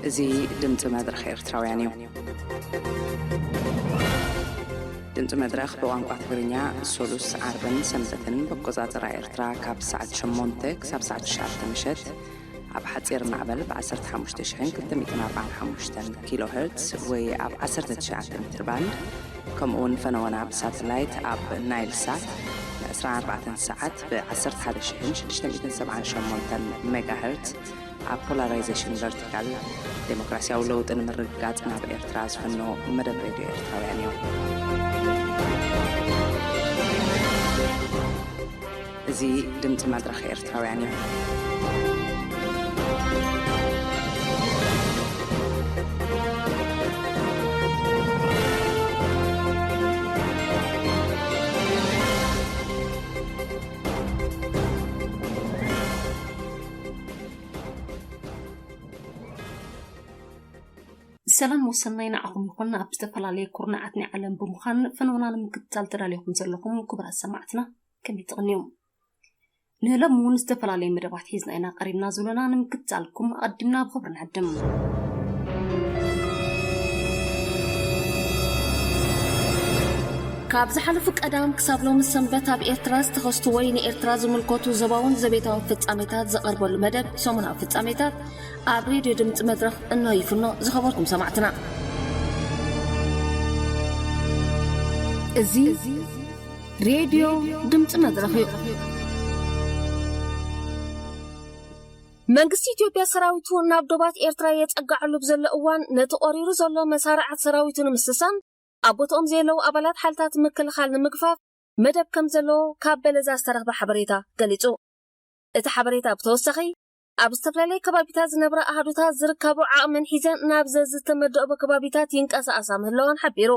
እዚ ድምፂ መድረኽ ኤርትራውያን እዩ። ድምፂ መድረኽ ብቋንቋ ትግርኛ ሶሉስ፣ ዓርብን ሰንበትን ብኣቆፃፅራ ኤርትራ ካብ ሰዓት ሸሞንተ ክሳብ ሰዓት ትሽዓተ ምሸት ኣብ ሓፂር ማዕበል ብ ዓሰርተ ሓሙሽተ ሽሕን ክልተ ሚእትን ኣርባዓን ሓሙሽተን ኪሎ ሄርትስ ወይ ኣብ ዓሰርተ ትሽዓተ ሜትር ባንድ፣ ከምኡ እውን ፈነወና ብሳተላይት ኣብ ናይል ሳት ን ዕስራን ኣርባዕተን ሰዓት ብ ዓሰርተ ሓደ ሽሕን ሽዱሽተ ሚእትን ሰብዓን ሸሞንተን ሜጋ ሄርትስ ኣብ ፖላራይዜሽን ቨርቲካል ዴሞክራሲያዊ ለውጢ ንምርግጋጽ ናብ ኤርትራ ዝፍኖ መደብ ሬድዮ ኤርትራውያን እዩ። እዚ ድምፂ መድረኽ ኤርትራውያን እዩ። ሰላም ወሰናይ ንዓኹም ይኹን። ኣብ ዝተፈላለየ ኩርናዓት ናይ ዓለም ብምዃን ፈነውና ንምክትታል ተዳሊኹም ዘለኹም ክቡራት ሰማዕትና ከመይ ትቕንዩ? ንሎም እውን ዝተፈላለየ መደባት ሒዝና ኢና ቀሪብና ዝብለና ንምክትታልኩም ኣቐዲምና ብኽብሪ ንዕድም። ካብ ዝሓለፉ ቀዳም ክሳብ ሎሚ ሰንበት ኣብ ኤርትራ ዝተኸስቱ ወይ ንኤርትራ ዝምልከቱ ዞባውን ዘቤታውን ፍጻሜታት ዝቐርበሉ መደብ ሰሙናዊ ፍጻሜታት ኣብ ሬድዮ ድምፂ መድረኽ እንሆ ይፍኖ። ዝኸበርኩም ሰማዕትና፣ እዚ ሬድዮ ድምፂ መድረኽ እዩ። መንግስቲ ኢትዮጵያ ሰራዊቱ ናብ ዶባት ኤርትራ የጸግዓሉ ብዘሎ እዋን፣ ነቲ ቆሪሩ ዘሎ መሳርዓት ሰራዊቱ ንምስሳን ኣብ ቦታኦም ዘየለዉ ኣባላት ሓይልታት ምክልኻል ንምግፋፍ መደብ ከም ዘለዎ ካብ በለዛ ዝተረኽበ ሓበሬታ ገሊጹ። እቲ ሓበሬታ ብተወሳኺ፣ ኣብ ዝተፈላለየ ከባቢታት ዝነብራ ኣሃዱታት ዝርከቦ ዓቕመን ሒዘን ናብ ዘዝተመደቦ ከባቢታት ይንቀሳቐሳ ምህላወን ሓቢሩ።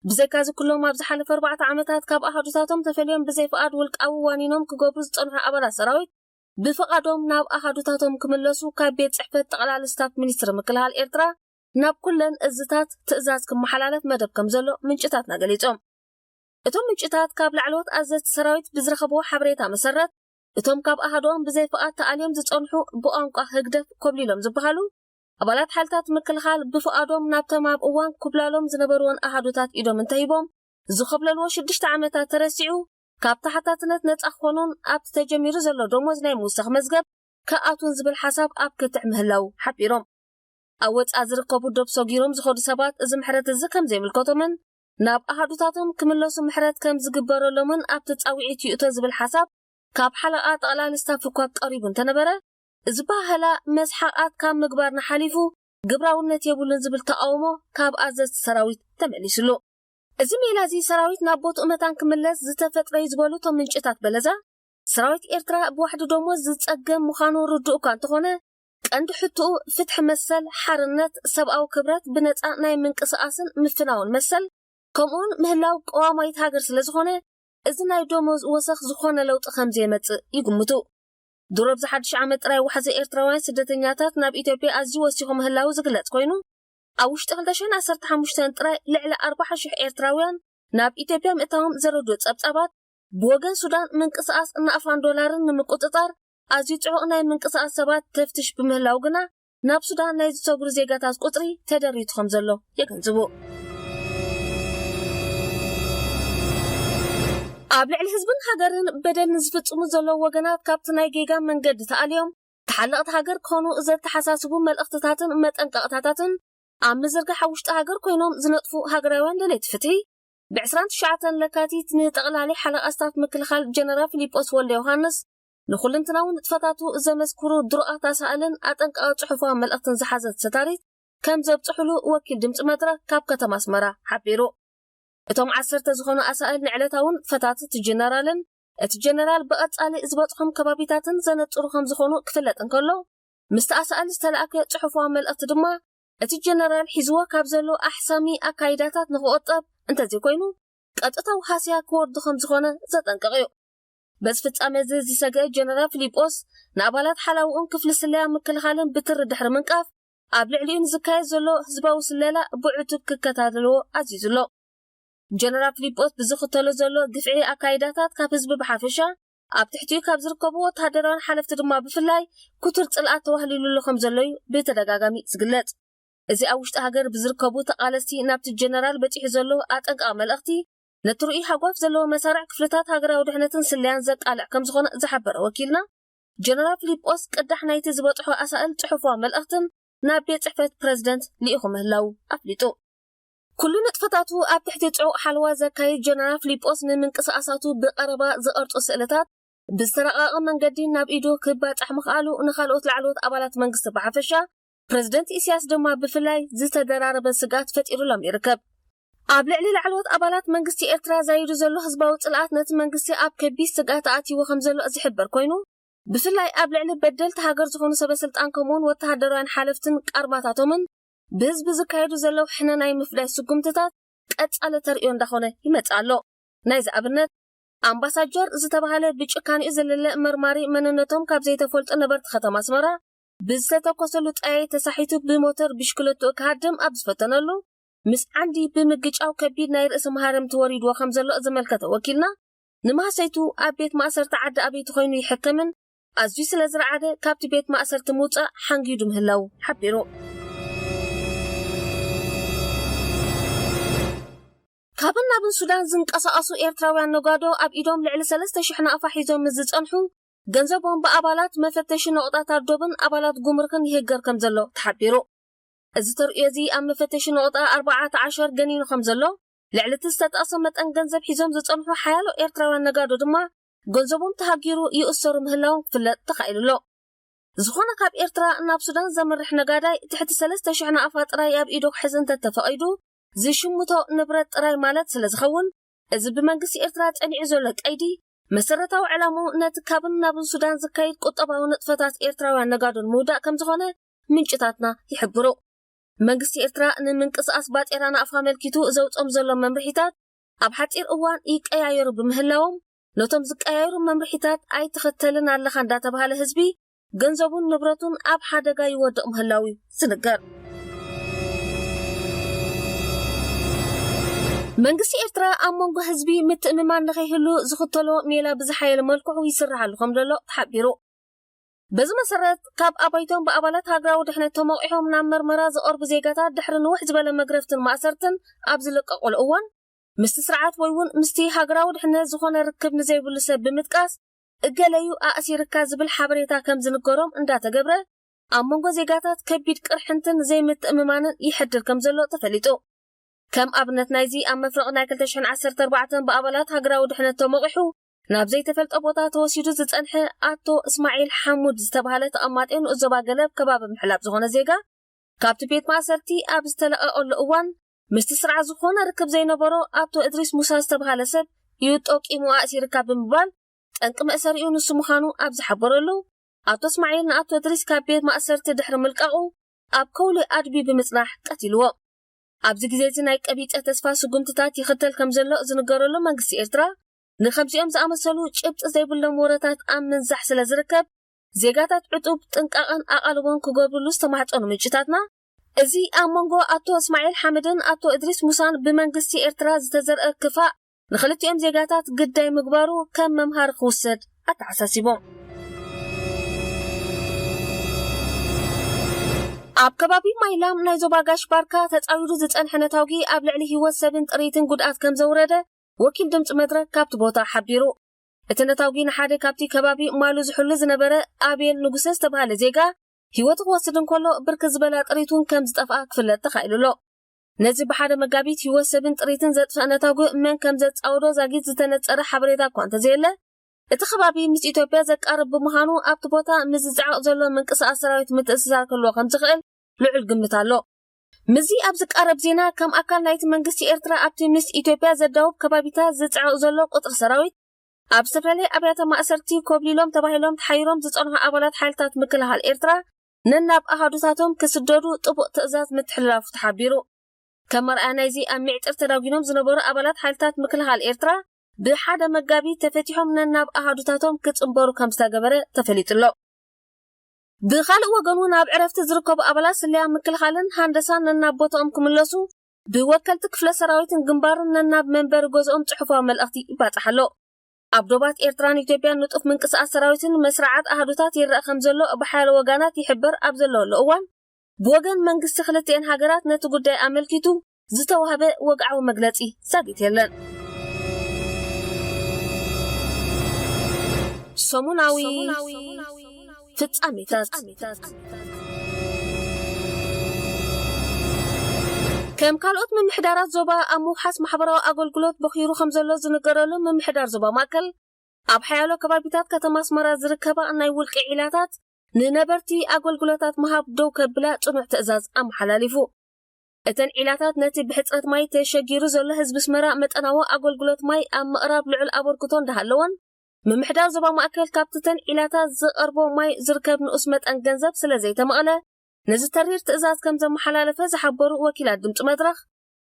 ብዘይካዚ፣ ኩሎም ኣብ ዝሓለፈ ኣርባዕተ ዓመታት ካብ ኣሃዱታቶም ተፈልዮም ብዘይ ፍቓድ ውልቃዊ ዋኒኖም ክገብሩ ዝጸንሑ ኣባላት ሰራዊት፣ ብፍቓዶም ናብ ኣሃዱታቶም ክምለሱ ካብ ቤት ጽሕፈት ጠቕላሊ ስታፍ ሚኒስትሪ ምክልኻል ኤርትራ ናብ ኩለን እዝታት ትእዛዝ ክመሓላለፍ መደብ ከም ዘሎ ምንጭታትና ገሊጾም። እቶም ምንጭታት ካብ ላዕለዎት ኣዘዝቲ ሰራዊት ብዝረኸብዎ ሓበሬታ መሰረት፣ እቶም ካብ ኣሃዶም ብዘይ ፍቓድ ተኣልዮም ዝጸንሑ ብቋንቋ ህግደፍ ኮብሊሎም ዝበሃሉ ኣባላት ሓይልታት ምክልኻል ብፍቓዶም ናብቶም ኣብ እዋን ኩብላሎም ዝነበርዎን ኣሃዱታት ኢዶም እንተሂቦም፣ ዝኸብለልዎ ሽዱሽተ ዓመታት ተረሲዑ፣ ካብ ተሓታትነት ነጻ ክኾኑን ኣብቲ ተጀሚሩ ዘሎ ደሞዝ ናይ ምውሳኽ መዝገብ ክኣቱን ዝብል ሓሳብ ኣብ ክትዕ ምህላው ሓቢሮም። ኣብ ወጻኢ ዝርከቡ ዶብ ሰጊሮም ዝኸዱ ሰባት እዚ ምሕረት እዚ ከም ዘይምልከቶምን ናብ ኣሃዱታቶም ክምለሱ ምሕረት ከም ዝግበረሎምን ኣብቲ ጻውዒት ይእቶ ዝብል ሓሳብ ካብ ሓለቓ ጠቕላሊ ስታፍ እኳ ቀሪቡ እንተነበረ፣ እዚ ባህላ መስሓቓት ካብ ምግባር ንሓሊፉ ግብራውነት የብሉን ዝብል ተቓውሞ ካብ ኣዘዝቲ ሰራዊት ተመሊሱሉ። እዚ ሜላ እዚ ሰራዊት ናብ ቦትኡ መታን ክምለስ ዝተፈጥረ እዩ ዝበሉ እቶም ምንጭታት በለዛ፣ ሰራዊት ኤርትራ ብዋሕዲ ደሞዝ ዝጸገም ምዃኑ ርዱእ እኳ እንተኾነ፣ ቀንዲ ሕቶኡ ፍትሒ መሰል፣ ሓርነት፣ ሰብኣዊ ክብረት፣ ብነጻ ናይ ምንቅስቓስን ምፍናውን መሰል፣ ከምኡውን ምህላው ቀዋማይት ሃገር ስለ ዝኾነ፣ እዚ ናይ ደሞዝ ወሰኽ ዝኾነ ለውጢ ከም ዘየመጽእ ይግምቱ። ድሮ ኣብዚ ሓድሽ ዓመት ጥራይ ዋሕዚ ኤርትራውያን ስደተኛታት ናብ ኢትዮጵያ ኣዝዩ ወሲኹ ምህላው ዝግለጽ ኮይኑ፣ ኣብ ውሽጢ ክልተ ሽሕን ዓሰርተ ሓሙሽተን ጥራይ ልዕሊ ኣርባዓ ሽሕ ኤርትራውያን ናብ ኢትዮጵያ ምእታዎም ዘረድኡ ጸብጻባት፣ ብወገን ሱዳን ምንቅስቓስ ናቕፋን ዶላርን ንምቁጽጻር ኣዝዩ ጽዑቕ ናይ ምንቅስቓስ ሰባት ተፍትሽ ብምህላው ግና፣ ናብ ሱዳን ናይ ዝሰግሩ ዜጋታት ቁጽሪ ተደሪቱ ከም ዘሎ የገንዝቡ። ኣብ ልዕሊ ህዝብን ሃገርን በደል ንዝፍጽሙ ዘለዉ ወገናት ካብቲ ናይ ጌጋ መንገዲ ተኣልዮም ተሓለቕቲ ሃገር ክኾኑ ዘተሓሳስቡ መልእኽትታትን መጠንቀቕታታትን ኣብ ምዝርጋሕ ኣብ ውሽጢ ሃገር ኮይኖም ዝነጥፉ ሃገራውያን ደለይቲ ፍትሒ፣ ብ ዕስራን ትሽዓተን ለካቲት ንጠቕላሊ ሓለቓ ስታፍ ምክልኻል ጀነራል ፊሊጶስ ወልደ ዮሃንስ ንኹልንትናዊ ንጥፈታቱ ዘመስክሩ ድሩኣት ኣሳእልን ኣጠንቃቒ ጽሑፋዊ መልእኽትን ዝሓዘት ሰታሪት ከም ዘብጽሑሉ ወኪል ድምጺ መድረኽ ካብ ከተማ ኣስመራ ሓቢሩ። እቶም ዓሰርተ ዝኾኑ ኣሳእል ንዕለታዊ ንጥፈታት እቲ ጀነራልን እቲ ጀነራል ብቐጻሊ ዝበጽሖም ከባቢታትን ዘነጽሩ ከም ዝኾኑ ክፍለጥ እንከሎ፣ ምስቲ ኣሳእል ዝተላእከ ጽሑፋዊ መልእኽቲ ድማ፣ እቲ ጀነራል ሒዝዎ ካብ ዘሎ ኣሕሳሚ ኣካይዳታት ንኽቑጠብ እንተዘይኮይኑ፣ ቀጥታዊ ሃስያ ክወርዱ ከም ዝኾነ ዘጠንቅቕ እዩ። በዚ ፍጻመ እዚ ዝሰግአ ጀነራል ፊሊጶስ፣ ንኣባላት ሓላውኡን ክፍሊ ስለያ ምክልኻልን ብትሪ ድሕሪ ምንቃፍ፣ ኣብ ልዕሊኡ ንዝካየድ ዘሎ ህዝባዊ ስለላ ብዕቱብ ክከታተልዎ ኣዚዙ ኣሎ። ጀነራል ፊሊጶስ ብዝኽተሎ ዘሎ ግፍዒ ኣካይዳታት ካብ ህዝቢ ብሓፈሻ፣ ኣብ ትሕቲኡ ካብ ዝርከቡ ወተሃደራውያን ሓለፍቲ ድማ ብፍላይ ክቱር ጽልኣት ተዋህሊሉሉ ከም ዘሎ እዩ ብተደጋጋሚ ዝግለጽ። እዚ ኣብ ውሽጢ ሃገር ብዝርከቡ ተቓለስቲ ናብቲ ጀነራል በጺሑ ዘሎ ኣጠንቃቂ መልእኽቲ፣ ነቲ ርኡይ ሃጓፍ ዘለዎ መሳርዕ ክፍልታት ሃገራዊ ድሕነትን ስለያን ዘቃልዕ ከም ዝኾነ ዝሓበረ ወኪልና፣ ጀነራል ፊሊጶስ ቅዳሕ ናይቲ ዝበጽሖ ኣሳእል ጽሑፋዊ መልእኽትን ናብ ቤት ጽሕፈት ፕረዚደንት ልኢኹ ምህላዉ ኣፍሊጡ። ኩሉ ንጥፈታቱ ኣብ ትሕቲ ጽዑቕ ሓለዋ ዘካይድ ጀነራል ፊሊጶስ፣ ንምንቅስቓሳቱ ብቐረባ ዝቐርጹ ስእልታት ብዝተረቓቐ መንገዲ ናብ ኢዱ ክባጻሕ ምኽኣሉ ንኻልኦት ላዕለዎት ኣባላት መንግስቲ ብሓፈሻ፣ ፕረዚደንት ኢሳያስ ድማ ብፍላይ ዝተደራረበ ስግኣት ፈጢሩሎም ይርከብ። ኣብ ልዕሊ ላዕለዎት ኣባላት መንግስቲ ኤርትራ ዛይዱ ዘሎ ህዝባዊ ጽልኣት ነቲ መንግስቲ ኣብ ከቢድ ስግኣት ኣእትይዎ ከም ዘሎ ዝሕበር ኮይኑ፣ ብፍላይ ኣብ ልዕሊ በደልቲ ሃገር ዝኾኑ ሰበ ስልጣን ከምኡውን ወተሃደራውያን ሓለፍትን ቃርማታቶምን ብህዝቢ ዝካየዱ ዘለዉ ሕነ ናይ ምፍዳይ ስጉምትታት ቀጻሊ ተርእዮ እንዳኾነ ይመጽእ ኣሎ። ናይዚ ኣብነት፣ ኣምባሳጀር ዝተባህለ ብጭካኔኡ ዘለለ መርማሪ መንነቶም ካብ ዘይተፈልጡ ነበርቲ ከተማ ኣስመራ ብዝተተኮሰሉ ጠያይ ተሳሒቱ ብሞተር ብሽክለትኡ ክሃድም ኣብ ዝፈተነሉ፣ ምስ ዓንዲ ብምግጫው ከቢድ ናይ ርእሲ መሃረምቲ ወሪድዎ ከም ዘሎ ዘመልከተ ወኪልና፣ ንማህሰይቱ ኣብ ቤት ማእሰርቲ ዓዲ ኣበይቲ ኮይኑ ይሕከምን ኣዝዩ ስለ ዝረዓደ ካብቲ ቤት ማእሰርቲ ምውጻእ ሓንጊዱ ምህላው ሓቢሩ። ካብን ናብን ሱዳን ዝንቀሳቐሱ ኤርትራውያን ነጋዶ ኣብ ኢዶም ልዕሊ ሰለስተ ሽሕ ናቕፋ ሒዞም ምስ ዝጸንሑ፣ ገንዘቦም ብኣባላት መፈተሺ ነቑጣታት ዶብን ኣባላት ጉምርክን ይህገር ከም ዘሎ ተሓቢሩ። እዚ ተርእዮ እዚ ኣብ መፈተሺ ነቑጣ ኣርባዕተ ዓሸር ገኒኑ ከም ዘሎ፣ ልዕሊ እቲ ዝተጠቕሰ መጠን ገንዘብ ሒዞም ዝጸንሑ ሓያሎ ኤርትራውያን ነጋዶ ድማ ገንዘቦም ተሃጊሩ ይእሰሩ ምህላዎም ክፍለጥ ተኻኢሉ ኣሎ። ዝኾነ ካብ ኤርትራ ናብ ሱዳን ዘምርሕ ነጋዳይ ትሕቲ ሰለስተ ሽሕ ናቕፋ ጥራይ ኣብ ኢዱ ክሕዝ እንተተፈቒዱ፣ ዝሽምቶ ንብረት ጥራይ ማለት ስለ ዝኸውን፣ እዚ ብመንግስቲ ኤርትራ ጸኒዑ ዘሎ ቀይዲ፣ መሰረታዊ ዕላምኡ ነቲ ካብን ናብን ሱዳን ዝካየድ ቁጠባዊ ንጥፈታት ኤርትራውያን ነጋዶ ንምውዳእ ከም ዝኾነ ምንጭታትና ይሕብሩ። መንግስቲ ኤርትራ ንምንቅስቓስ ባጤራ ናቕፋ ኣመልኪቱ ዘውጾም ዘሎ መምርሒታት ኣብ ሓጺር እዋን ይቀያየሩ ብምህላዎም፣ ነቶም ዝቀያየሩ መምርሒታት ኣይትኽተልን ኣለኻ እንዳተባሃለ ህዝቢ ገንዘቡን ንብረቱን ኣብ ሓደጋ ይወድቕ ምህላው እዩ ዝንገር። መንግስቲ ኤርትራ ኣብ መንጎ ህዝቢ ምትእምማን ንኸይህሉ ዝኽተሎ ሜላ ብዝሓየለ መልክዑ ይስርሓሉ ከም ዘሎ ተሓቢሩ። በዚ መሰረት፣ ካብ ኣባይቶም ብኣባላት ሃገራዊ ድሕነት ተመቑሖም ናብ መርመራ ዝቐርቡ ዜጋታት ድሕሪ ንውሕ ዝበለ መግረፍትን ማእሰርትን ኣብ ዝለቀቑሉ እዋን፣ ምስቲ ስርዓት ወይ እውን ምስቲ ሃገራዊ ድሕነት ዝኾነ ርክብ ንዘይብሉ ሰብ ብምጥቃስ፣ እገለዩ ኣእሲርካ ዝብል ሓበሬታ ከም ዝንገሮም እንዳተገብረ፣ ኣብ መንጎ ዜጋታት ከቢድ ቅርሕንትን ዘይምትእምማንን ይሕድር ከም ዘሎ ተፈሊጡ። ከም ኣብነት ናይዚ፣ ኣብ መፍረቕ ናይ ክልተ ሽሕን ዓሰርተ ኣርባዕተን ብኣባላት ሃገራዊ ድሕነት ተመቑሑ ናብ ዘይተፈልጠ ቦታ ተወሲዱ ዝጸንሐ ኣቶ እስማዒል ሓሙድ ዝተባህለ ተቐማጢ ንኡስ ዞባ ገለብ ከባቢ ምሕላብ ዝኾነ ዜጋ፣ ካብቲ ቤት ማእሰርቲ ኣብ ዝተለቐቐሉ እዋን፣ ምስቲ ስርዓት ዝኾነ ርክብ ዘይነበሮ ኣቶ እድሪስ ሙሳ ዝተባህለ ሰብ እዩ ጠቂሙ ኣእሲርካ ብምባል፣ ጠንቂ መእሰሪኡ ንሱ ምዃኑ ኣብ ዝሓበረሉ፣ ኣቶ እስማዒል ንኣቶ እድሪስ ካብ ቤት ማእሰርቲ ድሕሪ ምልቃቑ፣ ኣብ ከውሊ ኣድቢ ብምጽናሕ ቀቲልዎ። ኣብዚ ግዜ እዚ ናይ ቀቢጸ ተስፋ ስጉምትታት ይኽተል ከም ዘሎ ዝንገረሉ መንግስቲ ኤርትራ፣ ንከምዚኦም ዝኣመሰሉ ጭብጢ ዘይብሎም ወረታት ኣብ ምንዛሕ ስለ ዝርከብ፣ ዜጋታት ዕጡብ ጥንቃቐን ኣቓልቦን ክገብርሉ ዝተማሕጸኑ ምንጭታትና፣ እዚ ኣብ መንጎ ኣቶ እስማዒል ሓምድን ኣቶ እድሪስ ሙሳን ብመንግስቲ ኤርትራ ዝተዘርአ ክፋእ ንኽልቲኦም ዜጋታት ግዳይ ምግባሩ ከም መምሃሪ ክውሰድ ኣተሓሳሲቦም። ኣብ ከባቢ ማይላም ናይ ዞባ ጋሽ ባርካ ተጻዊዱ ዝጸንሐ ነታውጊ ኣብ ልዕሊ ህይወት ሰብን ጥሪትን ጉድኣት ከም ዘውረደ ወኪል ድምፂ መድረክ ካብቲ ቦታ ሓቢሩ። እቲ ነታውጊ ንሓደ ካብቲ ከባቢ ማሉ ዝሕሉ ዝነበረ ኣቤል ንጉሰ ዝተባህለ ዜጋ ህይወቱ ክወስድ እንከሎ፣ ብርክት ዝበላ ጥሪት እውን ከም ዝጠፍኣ ክፍለጥ ተኻኢሉ ኣሎ። ነዚ ብሓደ መጋቢት ህይወት ሰብን ጥሪትን ዘጥፍአ ነታጉ መን ከም ዘጻወዶ ዛጊት ዝተነጸረ ሓበሬታ እኳ እንተዘየለ፣ እቲ ከባቢ ምስ ኢትዮጵያ ዘቃርብ ብምዃኑ፣ ኣብቲ ቦታ ምስ ዝጸዓቕ ዘሎ ምንቅስቓስ ሰራዊት ምትእስሳር ክህልዎ ከም ዝኽእል ልዑል ግምት ኣሎ። ምስዚ ኣብ ዝቃረብ ዜና፣ ከም ኣካል ናይቲ መንግስቲ ኤርትራ ኣብቲ ምስ ኢትዮጵያ ዘዳውብ ከባቢታት ዝጸዓቕ ዘሎ ቁጽሪ ሰራዊት፣ ኣብ ዝተፈላለየ ኣብያተ ማእሰርቲ ኮብሊሎም ተባሂሎም ተሓይሮም ዝጸንሑ ኣባላት ሓይልታት ምክልኻል ኤርትራ ነናብ ኣሃዱታቶም ክስደዱ ጥቡቕ ትእዛዝ ምትሕልላፉ ተሓቢሩ። ከም መርኣያ ናይዚ፣ ኣብ ሚዕጥር ተዳጒኖም ዝነበሩ ኣባላት ሓይልታት ምክልኻል ኤርትራ ብሓደ መጋቢት ተፈቲሖም ነናብ ኣሃዱታቶም ክጽንበሩ ከም ዝተገበረ ተፈሊጡ ኣሎ። ብኻልእ ወገኑ፣ ናብ ዕረፍቲ ዝርከቡ ኣባላት ስለያ ምክልኻልን ሃንደሳን ነናብ ቦታኦም ክምለሱ ብወከልቲ ክፍለ ሰራዊትን ግንባርን ነናብ መንበሪ ገዝኦም ጽሑፋዊ መልእኽቲ ይባጻሕ ኣሎ። ኣብ ዶባት ኤርትራን ኢትዮጵያን ንጡፍ ምንቅስቃስ ሰራዊትን መስራዓት ኣሃዱታት ይረኣ ከም ዘሎ ብሓያሎ ወጋናት ይሕበር ኣብ ዘለወሉ እዋን፣ ብወገን መንግስቲ ክልቲኤን ሃገራት ነቲ ጉዳይ ኣመልኪቱ ዝተዋህበ ወግዓዊ መግለጺ ዛጊት የለን። ሰሙናዊ ፍጻሜታት። ከም ካልኦት ምምሕዳራት ዞባ ኣብ ምውሓስ ማሕበራዊ ኣገልግሎት በኺሩ ከም ዘሎ ዝንገረሉ ምምሕዳር ዞባ ማእከል፣ ኣብ ሓያሎ ከባቢታት ከተማ ኣስመራ ዝርከባ ናይ ውልቂ ዒላታት ንነበርቲ ኣገልግሎታት ምሃብ ደው ከብላ ጽኑዕ ትእዛዝ ኣመሓላሊፉ። እተን ዒላታት ነቲ ብሕጽረት ማይ ተሸጊሩ ዘሎ ህዝቢ ኣስመራ መጠናዊ ኣገልግሎት ማይ ኣብ ምቕራብ ልዑል ኣበርክቶ እንዳሃለወን፣ ምምሕዳር ዞባ ማእከል ካብቲ እተን ዒላታት ዝቐርቦ ማይ ዝርከብ ንኡስ መጠን ገንዘብ ስለ ዘይተመቕለ፣ ነዚ ተሪር ትእዛዝ ከም ዘመሓላለፈ ዝሓበሩ ወኪላት ድምጺ መድረኽ፣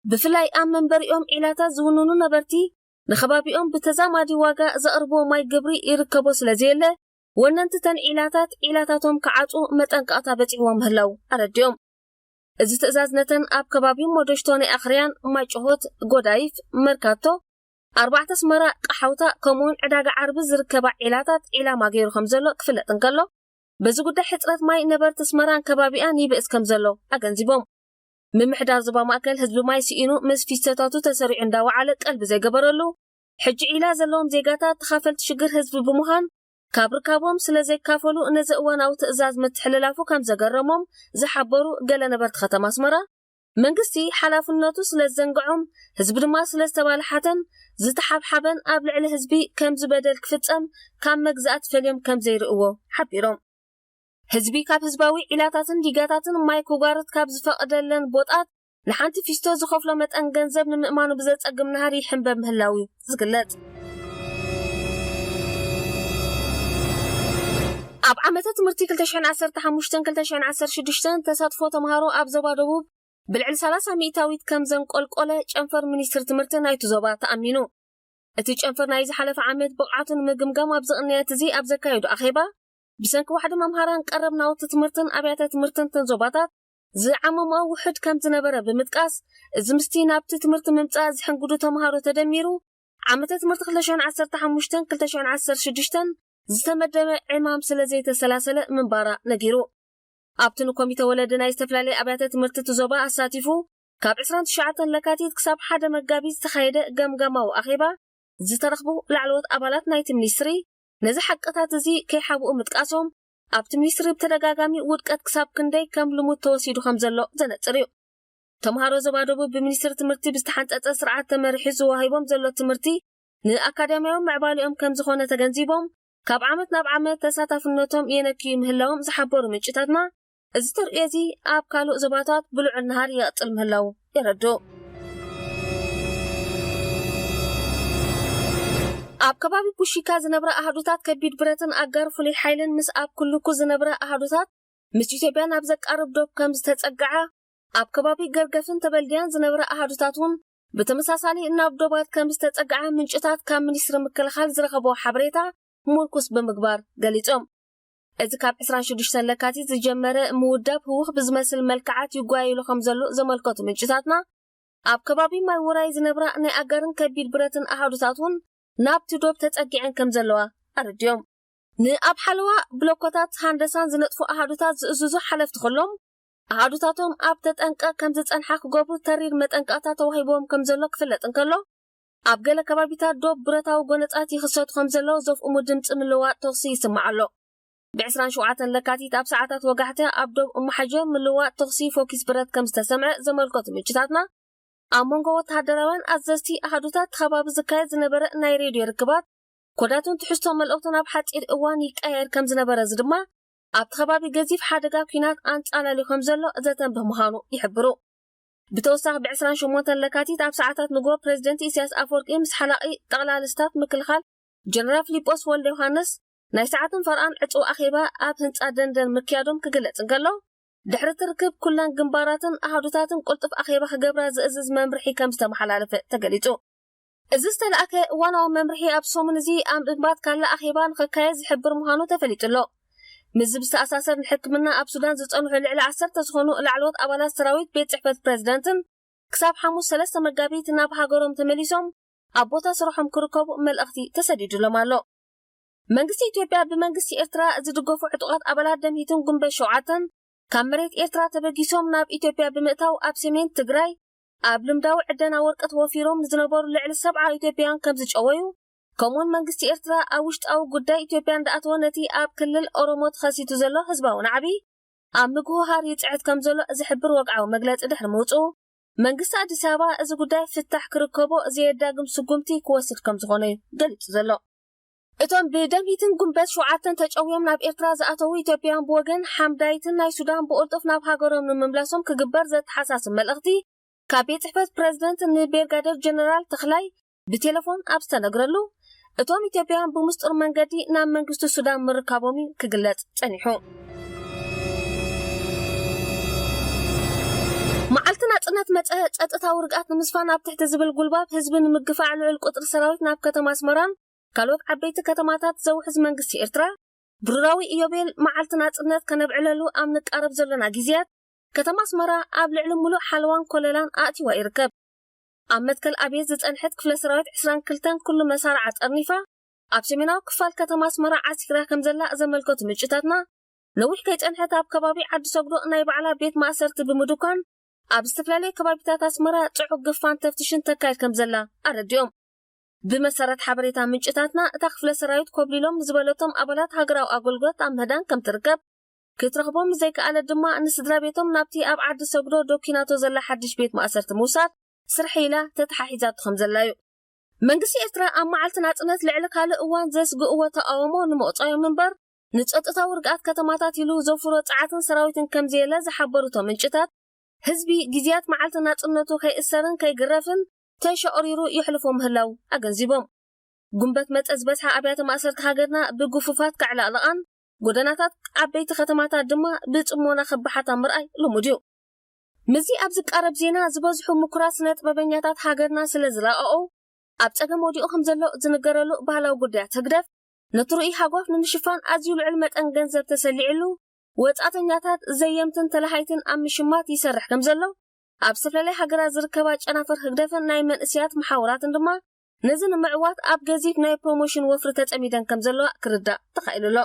ብፍላይ ኣብ መንበሪኦም ዒላታት ዝውንኑ ነበርቲ፣ ንከባቢኦም ብተዛማዲ ዋጋ ዘቕርብዎ ማይ ግብሪ ይርከቦ ስለ ዘየለ፣ ወነንቲ እተን ዒላታት፣ ዒላታቶም ክዓጹ መጠንቀቕታ በጺሕዎም ምህላው ኣረዲኦም። እዚ ትእዛዝ ነተን ኣብ ከባቢ ሞደሽቶ ናይ ኣኽርያን፣ ማይጨሆት፣ ጎዳይፍ፣ መርካቶ፣ ኣርባዕተ ኣስመራ፣ ቀሓውታ፣ ከምኡውን ዕዳጋ ዓርቢ ዝርከባ ዒላታት ዒላማ ገይሩ ከም ዘሎ ክፍለጥ እንከሎ፣ በዚ ጉዳይ ሕጽረት ማይ ነበርቲ ኣስመራን ከባቢኣን ይብእስ ከም ዘሎ ኣገንዚቦም። ምምሕዳር ዞባ ማእከል ህዝቢ ማይ ስኢኑ ምስ ፊስተታቱ ተሰሪዑ እንዳወዓለ ቀልቢ ዘይገበረሉ፣ ሕጂ ዒላ ዘለዎም ዜጋታት ተኻፈልቲ ሽግር ህዝቢ ብምዃን ካብ ርካቦም ስለ ዘይካፈሉ ነዚ እዋናዊ ትእዛዝ ምትሕልላፉ ከም ዘገረሞም ዝሓበሩ ገለ ነበርቲ ከተማ ኣስመራ፣ መንግስቲ ሓላፍነቱ ስለ ዝዘንግዖም፣ ህዝቢ ድማ ስለ ዝተባልሓተን ዝተሓብሓበን ኣብ ልዕሊ ህዝቢ ከምዚ በደል ክፍጸም ካብ መግዛእቲ ፈልዮም ከም ዘይርእዎ ሓቢሮም። ህዝቢ ካብ ህዝባዊ ዒላታትን ዲጋታትን ማይ ክጓርት ካብ ዝፈቐደለን ቦጣት ንሓንቲ ፊስቶ ዝኸፍሎ መጠን ገንዘብ ንምእማኑ ብዘጸግም ናህሪ ይሕንበብ ምህላው እዩ ዝግለጽ። ኣብ ዓመተ ትምህርቲ ክልተ ሽሕን ዓሰርተ ሓሙሽተን ክልተ ሽሕን ዓሰርተ ሽዱሽተን ተሳትፎ ተምሃሮ ኣብ ዞባ ደቡብ ብልዕሊ ሰላሳ ሚእታዊት ከም ዘንቆልቆለ ጨንፈር ሚኒስትሪ ትምህርቲ ናይቲ ዞባ ተኣሚኑ። እቲ ጨንፈር ናይ ዝሓለፈ ዓመት ብቕዓቱ ንምግምጋም ኣብ ዝቕንየት እዚ ኣብ ዘካየዱ ኣኼባ፣ ብሰንኪ ዋሕዲ መምሃራን ቀረብ ናውቲ ትምህርትን ኣብያተ ትምህርትን እተን ዞባታት ዝዓመምኦ ውሑድ ከም ዝነበረ ብምጥቃስ፣ እዚ ምስቲ ናብቲ ትምህርቲ ምምጻእ ዝሕንግዱ ተምሃሮ ተደሚሩ፣ ዓመተ ትምህርቲ ክልተ ሽሕን ዓሰርተ ሓሙሽተን ክልተ ሽሕን ዓሰርተ ሽዱሽተን ዝተመደበ ዕማም ስለ ዘይተሰላሰለ ምንባራ ነጊሩ። ኣብቲ ንኮሚተ ወለዲ ናይ ዝተፈላለየ ኣብያተ ትምህርቲ እቲ ዞባ ኣሳቲፉ፣ ካብ ዕስራን ትሽዓተን ለካቲት ክሳብ ሓደ መጋቢት ዝተኻየደ ገምጋማዊ ኣኼባ ዝተረኽቡ ላዕለዎት ኣባላት ናይቲ ሚኒስትሪ፣ ነዚ ሓቅታት እዚ ከይሓብኡ ምጥቃሶም፣ ኣብቲ ሚኒስትሪ ብተደጋጋሚ ውድቀት ክሳብ ክንደይ ከም ልሙድ ተወሲዱ ከም ዘሎ ዘነጽር እዩ። ተምሃሮ ዞባ ደቡብ ብሚኒስትሪ ትምህርቲ ብዝተሓንጸጸ ስርዓት ተመሪሑ ዝዋሂቦም ዘሎ ትምህርቲ ንኣካዳሚያዊ ምዕባሊኦም ከም ዝኾነ ተገንዚቦም፣ ካብ ዓመት ናብ ዓመት ተሳታፍነቶም የነክዩ ምህላዎም ዝሓበሩ ምንጭታትና፣ እዚ ተርእዮ እዚ ኣብ ካልእ ዞባታት ብልዑል ናህሪ ይቕጽል ምህላው የረድኡ። ኣብ ከባቢ ቡሺካ ዝነብራ ኣሃዱታት ከቢድ ብረትን ኣጋር ፍሉይ ሓይልን ምስ ኣብ ክልኩ ዝነብራ ኣሃዱታት ምስ ኢትዮጵያ ናብ ዘቃርብ ዶብ ከም ዝተጸግዓ፣ ኣብ ከባቢ ገርገፍን ተበልድያን ዝነብራ ኣሃዱታት እውን ብተመሳሳሊ ናብ ዶባት ከም ዝተጸግዓ ምንጭታት ካብ ሚኒስትሪ ምክልኻል ዝረኸቦ ሓበሬታ ምርኩስ ብምግባር ገሊጾም። እዚ ካብ ዕስራን ሽዱሽተን ለካቲት ዝጀመረ ምውዳብ ህውኽ ብዝመስል መልክዓት ይጓየሉ ከም ዘሎ ዘመልከቱ ምንጭታትና፣ ኣብ ከባቢ ማይ ውራይ ዝነብራ ናይ ኣጋርን ከቢድ ብረትን ኣሃዱታት እውን ናብቲ ዶብ ተጸጊዐን ከም ዘለዋ ኣረዲኦም። ንኣብ ሓለዋ ብሎኮታት ሃንደሳን ዝነጥፉ ኣሃዱታት ዝእዝዙ ሓለፍቲ ከሎም፣ ኣሃዱታቶም ኣብ ተጠንቀቕ ከም ዝጸንሓ ክገብሩ ተሪር መጠንቀቕታ ተዋሂብዎም ከም ዘሎ ክፍለጥ እንከሎ፣ ኣብ ገለ ከባቢታት ዶብ ብረታዊ ጎነጻት ይኽሰቱ ከም ዘለዉ ዘፍእሙ ድምጺ ምልውዋጥ ተኹሲ ይስማዕ ኣሎ። ብ ዕስራን ሸውዓተን ለካቲት ኣብ ሰዓታት ወጋሕተ ኣብ ዶብ እምሓጀ ምልውዋጥ ተኹሲ ፎኪስ ብረት ከም ዝተሰምዐ ዘመልከቱ ምንጭታትና፣ ኣብ መንጎ ወተሃደራውያን ኣዘዝቲ ኣሃዱታት እቲ ከባቢ ዝካየድ ዝነበረ ናይ ሬድዮ ርክባት፣ ኮዳቱን ትሕዝቶ መልእኽቱን ኣብ ሓጺር እዋን ይቀያየር ከም ዝነበረ፣ እዚ ድማ ኣብቲ ከባቢ ገዚፍ ሓደጋ ኲናት ኣንጻላልዩ ከም ዘሎ ዘተንብህ ምዃኑ ይሕብሩ። ብተወሳኺ ብ ዕስራን ሸሞንተን ለካቲት ኣብ ሰዓታት ንግሆ ፕሬዚደንት ኢሳያስ ኣፈወርቂ ምስ ሓላቒ ጠቕላሊ ስታፍ ምክልኻል ጀነራል ፊሊጶስ ወልደ ዮሃንስ ናይ ሰዓትን ፈረቓን ዕጹው ኣኼባ ኣብ ህንጻ ደንደን ምክያዶም ክግለጽ እንከሎ፣ ድሕሪ እቲ ርክብ ኩለን ግንባራትን ኣሃዱታትን ቅልጡፍ ኣኼባ ክገብራ ዝእዝዝ መምርሒ ከም ዝተመሓላለፈ ተገሊጹ። እዚ ዝተላእከ እዋናዊ መምርሒ ኣብ ሰሙን እዚ ኣብ ምባትካላ ኣኼባ ንኽካየድ ዝሕብር ምዃኑ ተፈሊጡ ኣሎ። ምስዚ ብዝተኣሳሰር ንሕክምና ኣብ ሱዳን ዝጸንሑ ልዕሊ ዓሰርተ ዝኾኑ ላዕለዎት ኣባላት ሰራዊት ቤት ጽሕፈት ፕሬዚደንትን ክሳብ ሓሙስ ሰለስተ መጋቢት ናብ ሃገሮም ተመሊሶም ኣብ ቦታ ስርሖም ክርከቡ መልእኽቲ ተሰዲዱሎም ኣሎ። መንግስቲ ኢትዮጵያ ብመንግስቲ ኤርትራ ዝድገፉ ዕጡቓት ኣባላት ደምሂትን ጉንበት ሸውዓተን ካብ መሬት ኤርትራ ተበጊሶም ናብ ኢትዮጵያ ብምእታው ኣብ ሰሜን ትግራይ ኣብ ልምዳዊ ዕደና ወርቂ ተወፊሮም ዝነበሩ ልዕሊ ሰብዓ ኢትዮጵያውያን ከም ዝጨወዩ፣ ከምኡውን መንግስቲ ኤርትራ ኣብ ውሽጣዊ ጉዳይ ኢትዮጵያ እንዳኣተወ ነቲ ኣብ ክልል ኦሮሞ ተኸሲቱ ዘሎ ህዝባዊ ናዕቢ ኣብ ምግህሃር ይጽዕት ከም ዘሎ ዝሕብር ወግዓዊ መግለጺ ድሕሪ ምውጽኡ፣ መንግስቲ ኣዲስ ኣበባ እዚ ጉዳይ ፍታሕ ክርከቦ ዘየዳግም ስጉምቲ ክወስድ ከም ዝኾነ እዩ ገሊጹ ዘሎ። እቶም ብደምሂትን ጉንበት ሸውዓተን ተጨውዮም ናብ ኤርትራ ዝኣተዉ ኢትዮጵያውያን ብወገን ሓምዳይትን ናይ ሱዳን ብቕልጡፍ ናብ ሃገሮም ንምምላሶም ክግበር ዘተሓሳስብ መልእኽቲ ካብ ቤት ጽሕፈት ፕረዚደንት ንቤርጋደር ጀነራል ተኽላይ ብቴሌፎን ኣብ ዝተነግረሉ፣ እቶም ኢትዮጵያውያን ብምስጡር መንገዲ ናብ መንግስቲ ሱዳን ምርካቦም እዩ ክግለጽ ጸኒሑ። መዓልቲ ናጽነት መጸ፣ ጸጥታዊ ርግኣት ንምስፋን ኣብ ትሕቲ ዝብል ጉልባብ ህዝቢ ንምግፋዕ ልዑል ቁጽሪ ሰራዊት ናብ ከተማ ኣስመራን ካልኦት ዓበይቲ ከተማታት ዘውሕዝ መንግስቲ ኤርትራ፣ ብሩራዊ ኢዮቤል መዓልቲ ናጽነት ከነብዕለሉ ኣብ ንቃረብ ዘለና ግዜያት፣ ከተማ ኣስመራ ኣብ ልዕሊ ሙሉእ ሓለዋን ኮለላን ኣእትይዋ ይርከብ። ኣብ መትከል ኣብየት ዝጸንሐት ክፍለ ሰራዊት ዕስራን ክልተን ኩሉ መሳርዓ ጠርኒፋ፣ ኣብ ሰሜናዊ ክፋል ከተማ ኣስመራ ዓሲራ ከም ዘላ ዘመልከቱ ምንጭታትና፣ ነዊሕ ከይጸንሐት ኣብ ከባቢ ዓዲ ሰግዶ ናይ ባዕላ ቤት ማእሰርቲ ብምድኳን፣ ኣብ ዝተፈላለየ ከባቢታት ኣስመራ ጽዑቕ ግፋን ተፍትሽን ተካይድ ከም ዘላ ኣረዲኦም። ብመሰረት ሓበሬታ ምንጭታትና፣ እታ ክፍለ ሰራዊት ኮብሊሎም ዝበለቶም ኣባላት ሃገራዊ ኣገልግሎት ኣብ ምህዳን ከም ትርከብ፣ ክትረኽቦም ዘይከኣለት ድማ ንስድራ ቤቶም ናብቲ ኣብ ዓዲ ሰግዶ ዶኪናቶ ዘላ ሓድሽ ቤት ማእሰርቲ ምውሳድ ስርሐይ ኢላ ተተሓሒዛቶ ከም ዘላ እዩ። መንግስቲ ኤርትራ ኣብ መዓልቲ ናጽነት ልዕሊ ካልእ እዋን ዘስግእዎ ተቃውሞ ንምቕጻዮም እምበር፣ ንጸጥታዊ ርግኣት ከተማታት ኢሉ ዘፍሮ ጸዓትን ሰራዊትን ከም ዘየለ ዝሓበሩ እቶም ምንጭታት፣ ህዝቢ ግዜያት መዓልቲ ናጽነቱ ከይእሰርን ከይግረፍን ተሸቕሪሩ ይሕልፎ ምህላው ኣገንዚቦም። ጉንበት መጸ ዝበዝሓ ኣብያተ ማእሰርቲ ሃገርና ብግፉፋት ከዕለቕለቓን፣ ጎደናታት ዓበይቲ ከተማታት ድማ ብጽሞና ክበሓታ ምርኣይ ልሙድ እዩ። ምስዚ ኣብ ዝቃረብ ዜና፣ ዝበዝሑ ምኩራት ስነ ጥበበኛታት ሃገርና ስለ ዝለቐቑ፣ ኣብ ጸገም ወዲቑ ከም ዘሎ ዝንገረሉ ባህላዊ ጉዳያት ህግደፍ፣ ነቲ ርኡይ ሃጓፍ ንምሽፋን ኣዝዩ ልዑል መጠን ገንዘብ ተሰሊዕሉ፣ ወጻእተኛታት ዘየምትን ተለሃይትን ኣብ ምሽማት ይሰርሕ ከም ዘሎ፣ ኣብ ዝተፈላለያ ሃገራት ዝርከባ ጨናፍር ህግደፍን ናይ መንእሰያት መሓውራትን ድማ ነዚ ንምዕዋት ኣብ ገዚፍ ናይ ፕሮሞሽን ወፍሪ ተጸሚደን ከም ዘለዋ ክርዳእ ተኻኢሉ ኣሎ።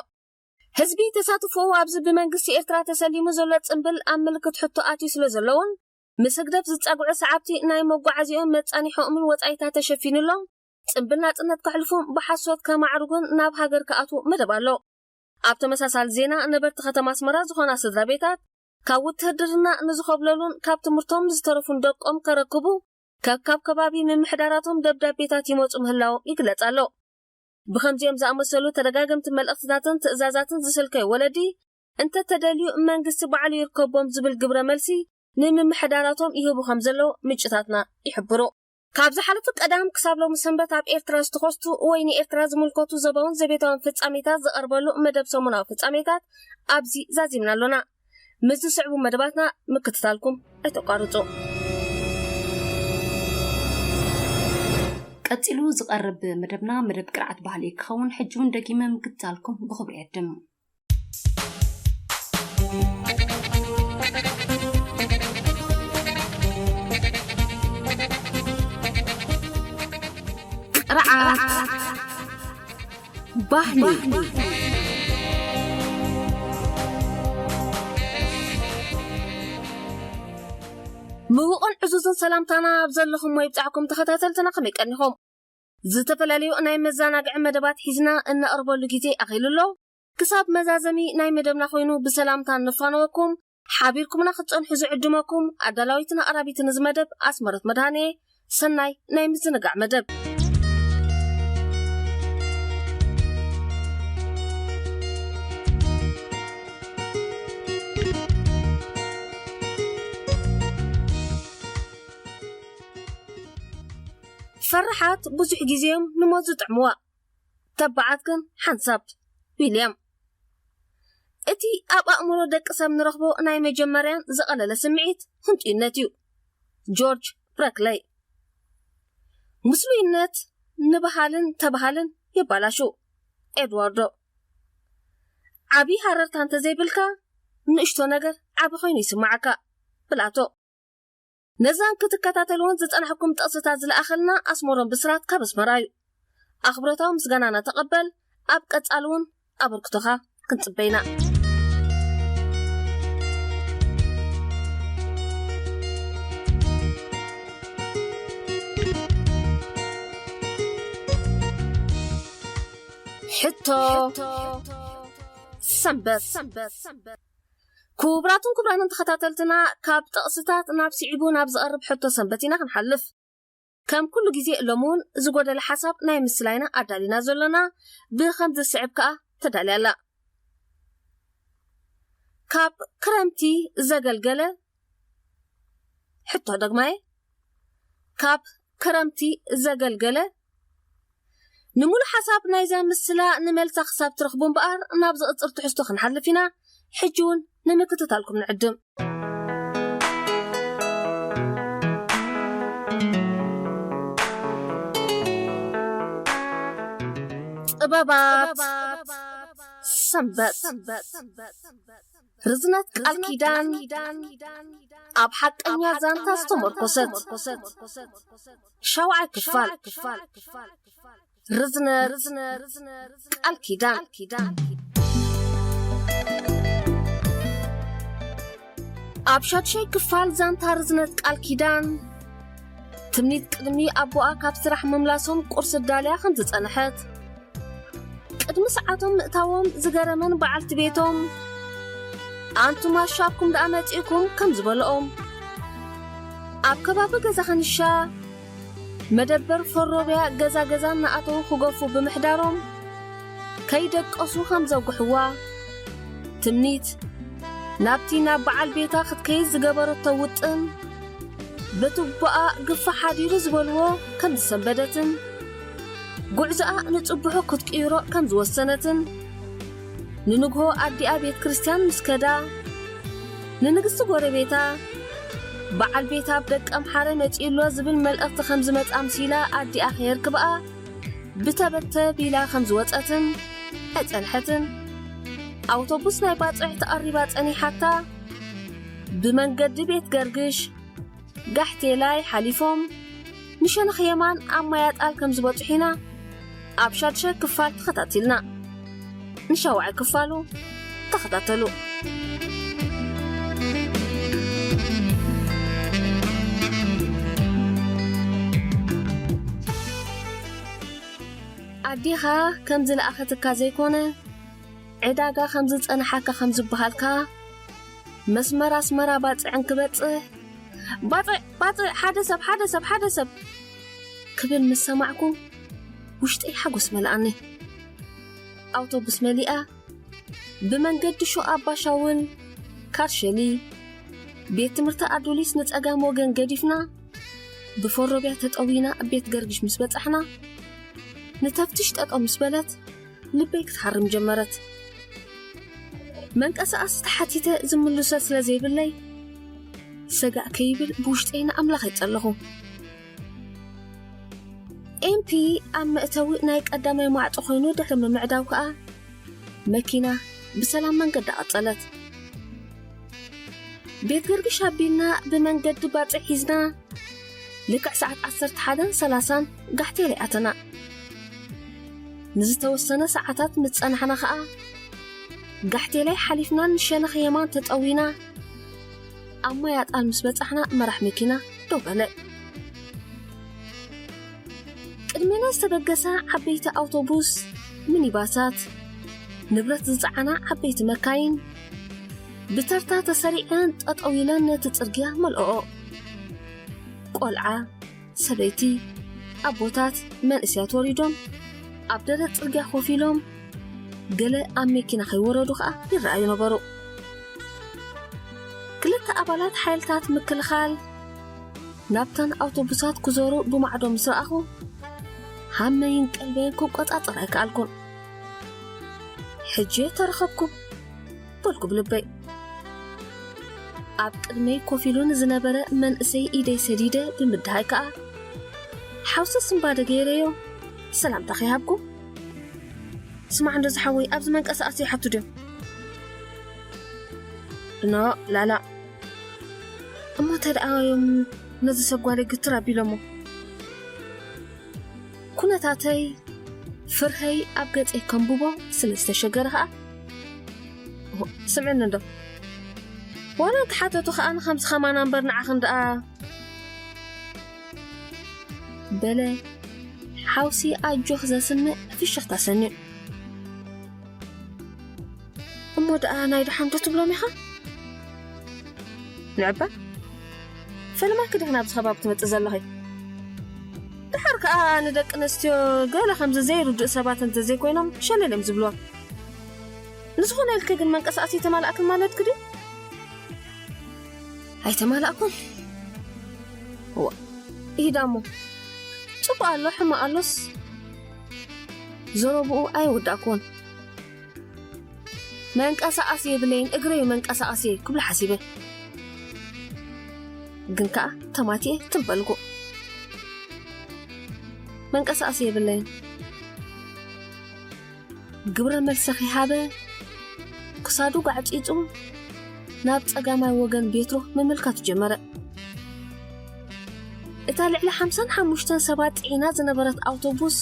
ህዝቢ ተሳትፎኡ ኣብዚ ብመንግስቲ ኤርትራ ተሰሊሙ ዘሎ ጽምብል ኣብ ምልክት ሕቶ ኣትዩ ስለ ዘሎውን፣ ምስ ህግደፍ ዝጻግዑ ሰዓብቲ ናይ መጓዓዝያኦም መጻኒሖኦምን ወጻኢታት ተሸፊኑሎም፣ ጽምብል ናጽነት ከሕልፉን ብሓሶት ከማዕርጉን ናብ ሃገር ክኣትዉ መደብ ኣሎ። ኣብ ተመሳሳሊ ዜና፣ ነበርቲ ከተማ ኣስመራ ዝኾና ስድራ ቤታት፣ ካብ ውትህድርና ንዝኸብለሉን ካብ ትምህርቶም ዝተረፉን ደቆም ከረክቡ፣ ከካብ ከባቢ ምምሕዳራቶም ደብዳቤታት ይመጹ ምህላዎም ይግለጽ ኣሎ። ብኸምዚኦም ዝኣመሰሉ ተደጋገምቲ መልእኽትታትን ትእዛዛትን ዝስልከዩ ወለዲ፣ እንተተደልዩ መንግስቲ ባዕሉ ይርከቦም ዝብል ግብረ መልሲ ንምምሕዳራቶም ይህቡ ከም ዘለዉ ምንጭታትና ይሕብሩ። ካብ ዝሓለፈ ቀዳም ክሳብ ሎሚ ሰንበት ኣብ ኤርትራ ዝተኸስቱ ወይ ንኤርትራ ዝምልከቱ ዞባውን ዘቤታውን ፍጻሜታት ዝቐርበሉ መደብ ሰሙናዊ ፍጻሜታት ኣብዚ ዛዚምና ኣሎና። ምስ ዝስዕቡ መደባትና ምክትታልኩም ኣይተቋርጹ። ቀጺሉ ዝቐርብ መደብና መደብ ቅርዓት ባህሊ ክኸውን፣ ሕጂ እውን ደጊመ ምክትታልኩም ብኽብሪ እዕድም። ቅርዓት ባህሊ። ምውቕን ዕዙዝን ሰላምታና ኣብ ዘለኹሞ ይብጻሕኩም ተኸታተልትና፣ ከመይ ቀኒኹም? ዝተፈላለዩ ናይ መዘናግዒ መደባት ሒዝና እነቕርበሉ ግዜ ኣኺሉ ኣሎ። ክሳብ መዛዘሚ ናይ መደብና ኮይኑ ብሰላምታ ንፋነወኩም። ሓቢርኩምና ክትጸንሑ ዝዕድመኩም ኣዳላዊትን ኣቕራቢትን እዚ መደብ ኣስመረት መድሃኔ። ሰናይ ናይ ምዝንጋዕ መደብ። ፈራሓት ብዙሕ ግዜዮም ንሞት ዝጥዕምዋ፣ ተባዓት ግን ሓንሳብ። ዊልያም። እቲ ኣብ ኣእምሮ ደቂ ሰብ ንረኽቦ ናይ መጀመርያን ዝቐለለ ስምዒት ህንጡይነት እዩ። ጆርጅ ብረክለይ። ምስሉይነት ንበሃልን ተበሃልን የባላሹ። ኤድዋርዶ። ዓቢ ሃረርታ እንተዘይብልካ፣ ንእሽቶ ነገር ዓቢ ኮይኑ ይስምዓካ። ፕላቶ። ነዛን ክትከታተልዎን ዝጸናሕኩም ጥቕስታት ዝለኣኸልና ኣስመሮም ብስራት ካብ ኣስመራ እዩ። ኣኽብሮታዊ ምስጋናና ተቐበል። ኣብ ቀጻሊ እውን ኣበርክቶኻ ክንጽበ ኢና። ሕቶ ሰንበት። ክቡራትን ክቡራንን ተኸታተልትና፣ ካብ ጥቕስታት ናብ ስዒቡ ናብ ዝቐርብ ሕቶ ሰንበት ኢና ክንሓልፍ። ከም ኩሉ ግዜ፣ ሎሚ እውን ዝጎደለ ሓሳብ ናይ ምስላይና ኣዳሊና ዘሎና፣ ብኸም ዝስዕብ ከኣ ተዳልያ ኣላ። ካብ ክረምቲ ዘገልገለ፣ ሕቶ ደግማየ፣ ካብ ክረምቲ ዘገልገለ፣ ንሙሉ ሓሳብ ናይዛ ምስላ ንመልሳ ክሳብ ትረኽቡ እምበኣር፣ ናብ ዝቕጽል ትሕዝቶ ክንሓልፍ ኢና። ሕጂ እውን ንምክትታልኩም ንዕድም። ጥበባት ሰንበት። ርዝነት ቃል ኪዳን ኣብ ሓቀኛ ዛንታ ዝተመርኮሰት። ሻውዓይ ክፋል። ርዝነት ቃል ኪዳን። ኣብ ሻድሻይ ክፋል ዛንታ ርዝነት ቃል ኪዳን፣ ትምኒት ቅድሚ ኣቦኣ ካብ ስራሕ ምምላሶም ቁርሲ ዳልያ ከም ዝጸንሐት፣ ቅድሚ ሰዓቶም ምእታዎም ዝገረመን በዓልቲ ቤቶም፣ "ኣንቱም ኣሻብኩም ደኣ መጺእኩም?" ከም ዝበልኦም፣ ኣብ ከባቢ ገዛ ከንሻ መደበር ፈሮብያ ገዛ ገዛ እናኣተዉ ክገፉ ብምሕዳሮም፣ ከይደቀሱ ከም ዘጉሕዋ፣ ትምኒት ናብቲ ናብ በዓል ቤታ ክትከይድ ዝገበረቶ ውጥን፣ ብትቦኣ ግፋ ሓዲሩ ዝበልዎ ከም ዝሰንበደትን፣ ጉዕዞኣ ንጽቡሑ ክትቅይሮ ከም ዝወሰነትን፣ ንንግሆ ኣዲኣ ቤት ክርስቲያን ምስ ከዳ፣ ንንግስቲ ጎረቤታ፣ በዓል ቤታ ኣብ ደቀምሓረ መጺኡ ኣሎ ዝብል መልእኽቲ ከም ዝመጽኣ ኣምሲላ ኣዲኣ ከየርክብኣ ብተበተብ ኢላ ከም ዝወጸትን ኣይጸንሐትን። ኣውቶቡስ ናይ ባጽዕ ተቐሪባ ጸኒሓታ፣ ብመንገዲ ቤት ገርግሽ ጋሕቴላይ ሓሊፎም ንሸነኽ የማን ኣብ ማያጣል ከም ዝበጽሑ ኢና ኣብ ሻድሻይ ክፋል ተኸታቲልና። ንሻውዓይ ክፋሉ ተኸታተሉ። ኣዴኻ ከም ዝለኣኸትካ ዘይኮነ፣ ዕዳጋ ከም ዝጸንሓካ ከም ዝበሃልካ፣ መስመር ኣስመራ ባጽዕ እንክበጽሕ፣ "ባጽዕ፣ ባጽዕ፣ ሓደ ሰብ፣ ሓደ ሰብ፣ ሓደ ሰብ!" ክብል ምስ ሰማዕኩ፣ ውሽጠይ ሓጎስ መለኣኒ። ኣውቶቡስ መሊኣ፣ ብመንገዲ ሹቕ ኣባሻውል፣ ካርሸሊ፣ ቤት ትምህርቲ ኣዱሊስ ንጸጋም ወገን ገዲፍና፣ ብፎሮብያ ተጠዊና ቤት ገርግሽ ምስ በጻሕና፣ ንተፍትሽ ጠጠው ምስ በለት፣ ልበይ ክትሃርም ጀመረት። መንቀሳቐሲ ተሓቲተ ዝምልሶ ስለ ዘይብለይ፣ ሰጋእ ከይብል ብውሽጠይ ንኣምላኽ ይጸለኹ። ኤምፒ ኣብ መእተዊ ናይ ቀዳማይ ማዕጾ ኮይኑ ድሕሪ ምምዕዳው ከኣ፣ መኪና ብሰላም መንገዳ ቀጸለት። ቤት ገርግሽ ኣቢልና ብመንገዲ ባጽዕ ሒዝና፣ ልክዕ ሰዓት ዓሰርተ ሓደን ሰላሳን ጋሕቴላይ ኣተና። ንዝተወሰነ ሰዓታት ምስ ጸናሕና ኸኣ፣ ጋሕቴላይ ሓሊፍና ንሸነኽ የማን ተጠዊና፣ ኣብ ማይ ኣጣል ምስ በጻሕና መራሕ መኪና ደው በለ። ቅድሜና ዝተበገሳ ዓበይቲ ኣውቶቡስ፣ ሚኒባሳት፣ ንብረት ዝጸዓና ዓበይቲ መካይን ብተርታ ተሰሪዐን ጠጠው ኢለን ነቲ ጽርግያ መልኦኦ። ቆልዓ፣ ሰበይቲ፣ ኣቦታት፣ መንእሰያት ወሪዶም ኣብ ደረት ጽርግያ ኮፍ ኢሎም፣ ገለ ኣብ መኪና ከይወረዱ ከኣ ይረኣዩ ነበሩ። ክልተ ኣባላት ሓይልታት ምክልኻል ናብተን ኣውቶቡሳት ክዞሩ ብማዕዶ ምስ ረኣኹ፣ ሃመይን ቀልበይን ክቆጻጸር ኣይከኣልኩን። "ሕጂ ተረኸብኩም" በልኩ ብልበይ። ኣብ ቅድመይ ኮፍ ኢሉ ንዝነበረ መንእሰይ ኢደይ ሰዲደ ብምድሃይ ከኣ፣ ሓውሲ ስንባደ ገይረዮ ሰላምታ ከይሃብኩ፣ "ስማዕ እንዶ ዝሓወይ፣ ኣብዚ መንቀሳቐሲ ይሓቱ ድዮም?" "እኖ፣ ላላ። እሞ እንተ ደኣ እዮም ነዚ ሰብ ጓለይ ግትር ኣቢሎሞ። ኩነታተይ ፍርሀይ ኣብ ገጸይ ከንብቦ ስለ ዝተሸገረ ኸኣ፣ ስምዕኒ እንዶ፣ ዋላ እንተሓተቱ ኸኣ ንኸምዚ ኸማና እምበር ንዓኽን ደኣ በለ። ሓውሲ ኣጆኽ ዘስምዕ ፍሽኽታ ሰኒዑ። እሞ ደኣ ናይ ደሓን ዶ ትብሎም ኢኻ? ንዕባ፣ ፈለማኪ ዲኺ ናብዚ ከባቢ ትመጽእ ዘለኺ? ደሓር ከኣ ንደቂ ኣንስትዮ ገለ ከምዚ ዘይርድኡ ሰባት እንተዘይኮይኖም ሸለል እዮም ዝብልዋ። ንዝኾነ ኢልኪ ግን መንቀሳቐሲ ኣይተማላእክን ማለትኪ ድዩ? ኣይተማላእኩን? እዋ፣ ኢሂዳ እሞ። ጽቡቕ ኣሎ፣ ሕማቕ ኣሎስ፣ ዘረብኡ ኣይወዳእኩዎን። መንቀሳቐሲ የብለይን፣ እግረይ መንቀሳቐሲ ክብሎ ሓሲበ። ግን ከኣ ተማቲኤ ትም በልኩ። መንቀሳቐሲ የብለይን። ግብረ መልሲ ከይሃበ ክሳዱ ጓዕጺጹ ናብ ጸጋማይ ወገን ቤትሮ ምምልካት ጀመረ። እታ ልዕሊ ሓምሳን ሓሙሽተን ሰባት ጽዒና ዝነበረት ኣውቶቡስ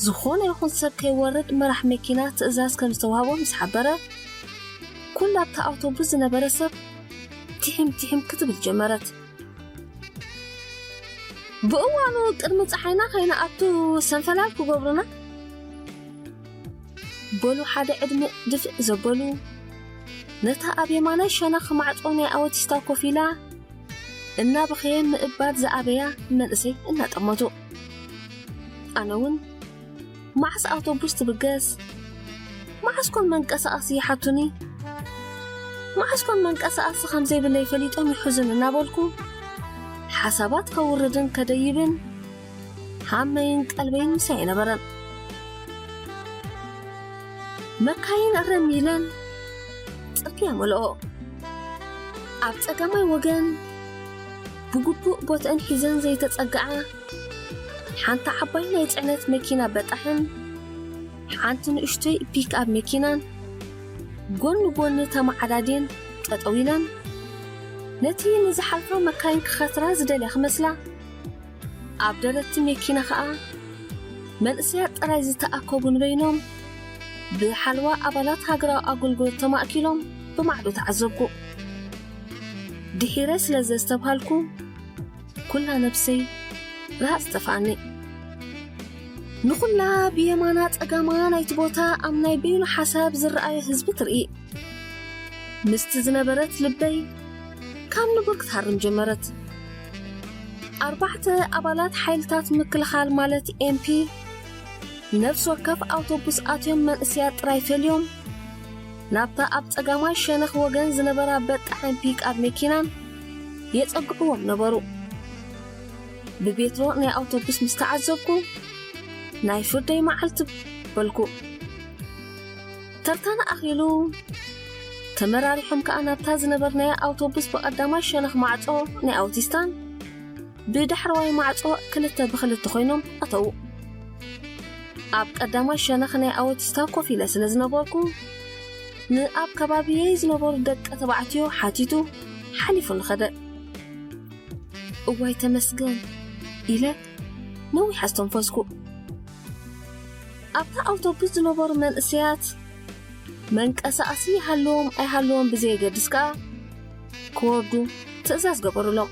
ዝኾነ ይኹን ሰብ ከይወርድ መራሕ መኪና ትእዛዝ ከም ዝተዋህቦ ምስ ሓበረ፣ ኩሉ ኣብታ ኣውቶቡስ ዝነበረ ሰብ ቲሒም ቲሒም ክትብል ጀመረት። ብእዋኑ ቅድሚ ጸሓይና ከይንኣቱ ሰንፈላል ክገብሩና በሉ ሓደ ዕድመ ድፍእ ዘበሉ፣ ነታ ኣብ የማናይ ሸነኽ ማዕጾ ናይ ኣውቲስታ ኮፍ ኢላ እናበኸየ ምእባድ ዝኣበያ መንእሰይ እናጠመቱ። ኣነ እውን መዓስ ኣውቶቡስ ትብገስ? መዓስ ኮን መንቀሳቐሲ ይሓቱኒ? መዓስ ኮን መንቀሳቐሲ ከም ዘይብለይ ፈሊጦም ይሕዙን እናበልኩ ሓሳባት ከውርድን ከደይብን ሃመይን ቀልበይን ምሳይ ኣይነበረን። መካይን እርም ኢለን ጽርግያ መልኦ። ኣብ ጸጋማይ ወገን ብግቡእ ቦትአን ሒዘን ዘይተጸግዓ ሓንቲ ዓባይ ናይ ጽዕነት መኪና በጣሕን ሓንቲ ንእሽቶይ ፒክኣፕ መኪናን ጎኒ ጎኒ ተመዓዳድየን ጠጠው ኢለን ነቲ ንዝሓልፋ መካይን ክኸትራ ዝደልያ ክመስላ፣ ኣብ ደረትቲ መኪና ኸኣ መንእሰያት ጥራይ ዝተኣከቡ ንበይኖም ብሓለዋ ኣባላት ሃገራዊ ኣገልግሎት ተማእኪሎም ብማዕዶ ተዓዘብኩ። ድሒረ ስለ ዘስተብሃልኩ፣ ኩላ ነብሰይ ርሃጽ ጠፍኣኒ። ንኹላ ብየማና ጸጋማ ናይቲ ቦታ ኣብ ናይ በይኑ ሓሳብ ዝረኣዮ ህዝቢ ትርኢ። ምስቲ ዝነበረት ልበይ ካብ ንቡር ክትሃርም ጀመረት። ኣርባዕተ ኣባላት ሓይልታት ምክልኻል ማለት ኤምፒ ነፍሲ ወከፍ ኣውቶቡስ ኣትዮም መንእሰያት ጥራይ ፈልዮም ናብታ ኣብ ጸጋማይ ሸነኽ ወገን ዝነበራ በጣሕን ፒክኣፕ መኪናን የጸግዕዎም ነበሩ። ብቤትሮ ናይ ኣውቶቡስ ምስ ተዓዘብኩ ናይ ፍርደይ መዓልቲ በልኩ። ተርታና ኣኺሉ ተመራሪሖም ከኣ ናብታ ዝነበርናያ ኣውቶቡስ ብቐዳማይ ሸነኽ ማዕጾ ናይ ኣውቲስታን ብዳሕረዋይ ማዕጾ ክልተ ብክልተ ኮይኖም ኣተዉ። ኣብ ቀዳማይ ሸነኽ ናይ ኣውቲስታ ኮፍ ኢለ ስለ ዝነበርኩ ንኣብ ከባቢየይ ዝነበሩ ደቂ ተባዕትዮ ሓቲቱ ሓሊፉ ንኸደ። እዋይ ተመስገን ኢለ ነዊሕ ኣስተንፈስኩ። ኣብታ ኣውቶቡስ ዝነበሩ መንእሰያት መንቀሳቐሲ ይሃልዎም ኣይሃልዎም ብዘየገድስ ከኣ ክወርዱ ትእዛዝ ገበሩሎም።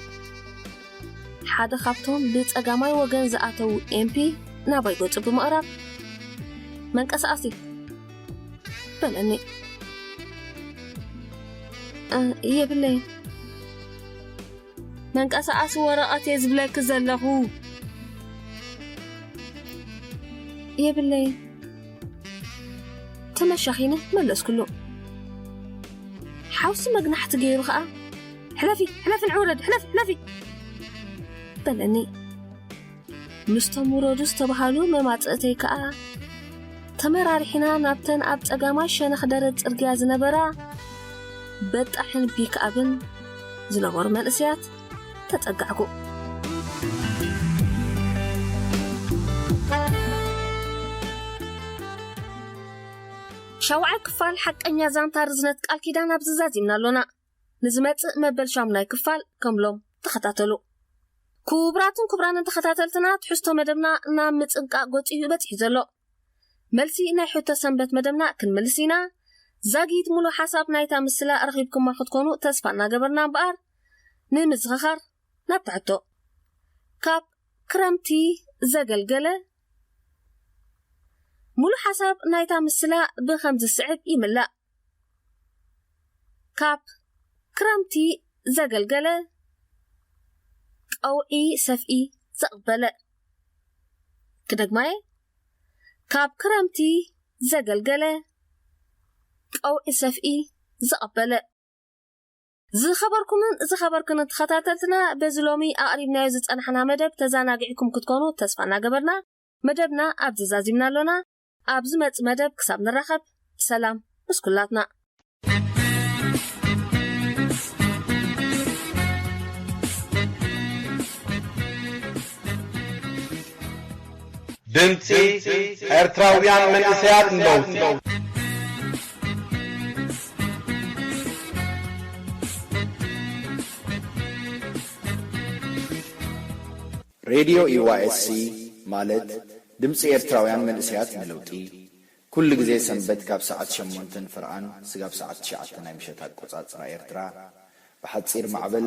ሓደ ካብቶም ብጸጋማይ ወገን ዝኣተዉ ኤምፒ ናባይ ገጹ ብምቕራብ፣ "መንቀሳቐሲ?" በለኒ። "እ፣ የብለይን። መንቀሳቐሲ ወረቐት እየ ዝብለኪ ዘለኹ። የብለይን።" ተመሻኺነ መለስኩሉ። ሓውሲ መግናሕቲ ገይሩ ኸኣ፣ "ሕለፊ፣ ሕለፊ ንዕውረድ፣ ሕለፊ፣ ሕለፊ!" በለኒ። ምስቶም ውረዱ ዝተባሃሉ መማጽእተይ ከኣ ተመራሪሕና ናብተን ኣብ ጸጋማይ ሸነኽ ደረት ጽርግያ ዝነበራ በጣሕን ፒክኣፕን ዝነበሩ መንእሰያት ተጸጋዕኩ። ሻውዓይ ክፋል ሓቀኛ ዛንታ ርዝነት ቃል ኪዳን ኣብዚ ዛዚምና ኣሎና። ንዝመጽእ መበል ሻሙናይ ክፋል ከምሎም ተኸታተሉ። ክቡራትን ክቡራንን ተኸታተልትና፣ ትሕዝቶ መደብና ናብ ምጽንቃቕ ገጹ እዩ በጺሑ ዘሎ። መልሲ ናይ ሕቶ ሰንበት መደብና ክንምልስ ኢና። ዛጊት ሙሉ ሓሳብ ናይታ ምስላ ረኺብኩማ ክትኮኑ ተስፋ እናገበርና እምበኣር፣ ንምዝኽኻር ናብታ ሕቶ። ካብ ክረምቲ ዘገልገለ ሙሉ ሓሳብ ናይታ ምስላ ብኸም ዝስዕብ ይምላእ። ካብ ክረምቲ ዘገልገለ ቀውዒ ሰፍኢ ዘቕበለ። ክደግማየ፣ ካብ ክረምቲ ዘገልገለ ቀውዒ ሰፍኢ ዘቐበለ። ዝኸበርኩምን ዝኸበርክንን ተኸታተልትና፣ በዚ ሎሚ ኣቕሪብናዮ ዝጸናሕና መደብ ተዘናጊዕኩም ክትኮኑ ተስፋ እናገበርና፣ መደብና ኣብዚ ዛዚምና ኣሎና። ኣብ ዝመጽእ መደብ ክሳብ ንራኸብ፣ ሰላም ምስ ኩላትና። ድምፂ ኤርትራውያን መንእሰያት ንለውጢ። ሬድዮ ኢ ዋይ ኤስ ሲ ማለት ድምፂ ኤርትራውያን መንእሰያት ንለውጢ፣ ኩሉ ግዜ ሰንበት ካብ ሰዓት ሸሞንተ ንፍርቓን ስጋብ ሰዓት ትሽዓተ ናይ ምሸት ኣቆጻጽራ ኤርትራ፣ ብሓጺር ማዕበል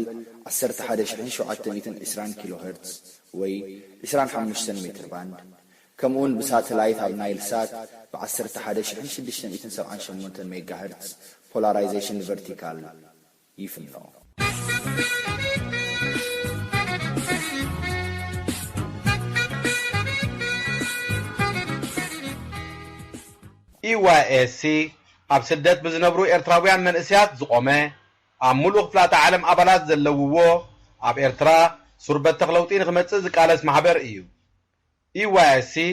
ዓሰርተ ሓደ ሽሕን ሸውዓተ ሚእትን ዕስራን ኪሎ ሄርትዝ ወይ ዕስራን ሓሙሽተን ሜትር ባንድ፣ ከምኡውን ብሳተላይት ኣብ ናይል ሳት ብ ዓሰርተ ሓደ ሽሕን ሽዱሽተ ሚእትን ሰብዓን ሸሞንተን ሜጋ ሄርትዝ ፖላራይዜሽን ቨርቲካል ይፍኖ። ኢ ዋይ ኤስ ሲ ኣብ ስደት ብዝነብሩ ኤርትራውያን መንእሰያት ዝቖመ፣ ኣብ ሙሉእ ክፍላተ ዓለም ኣባላት ዘለውዎ፣ ኣብ ኤርትራ ሱር በተኽ ለውጢ ንኽመጽእ ዝቃለስ ማሕበር እዩ። ኢ ዋይ ኤስ ሲ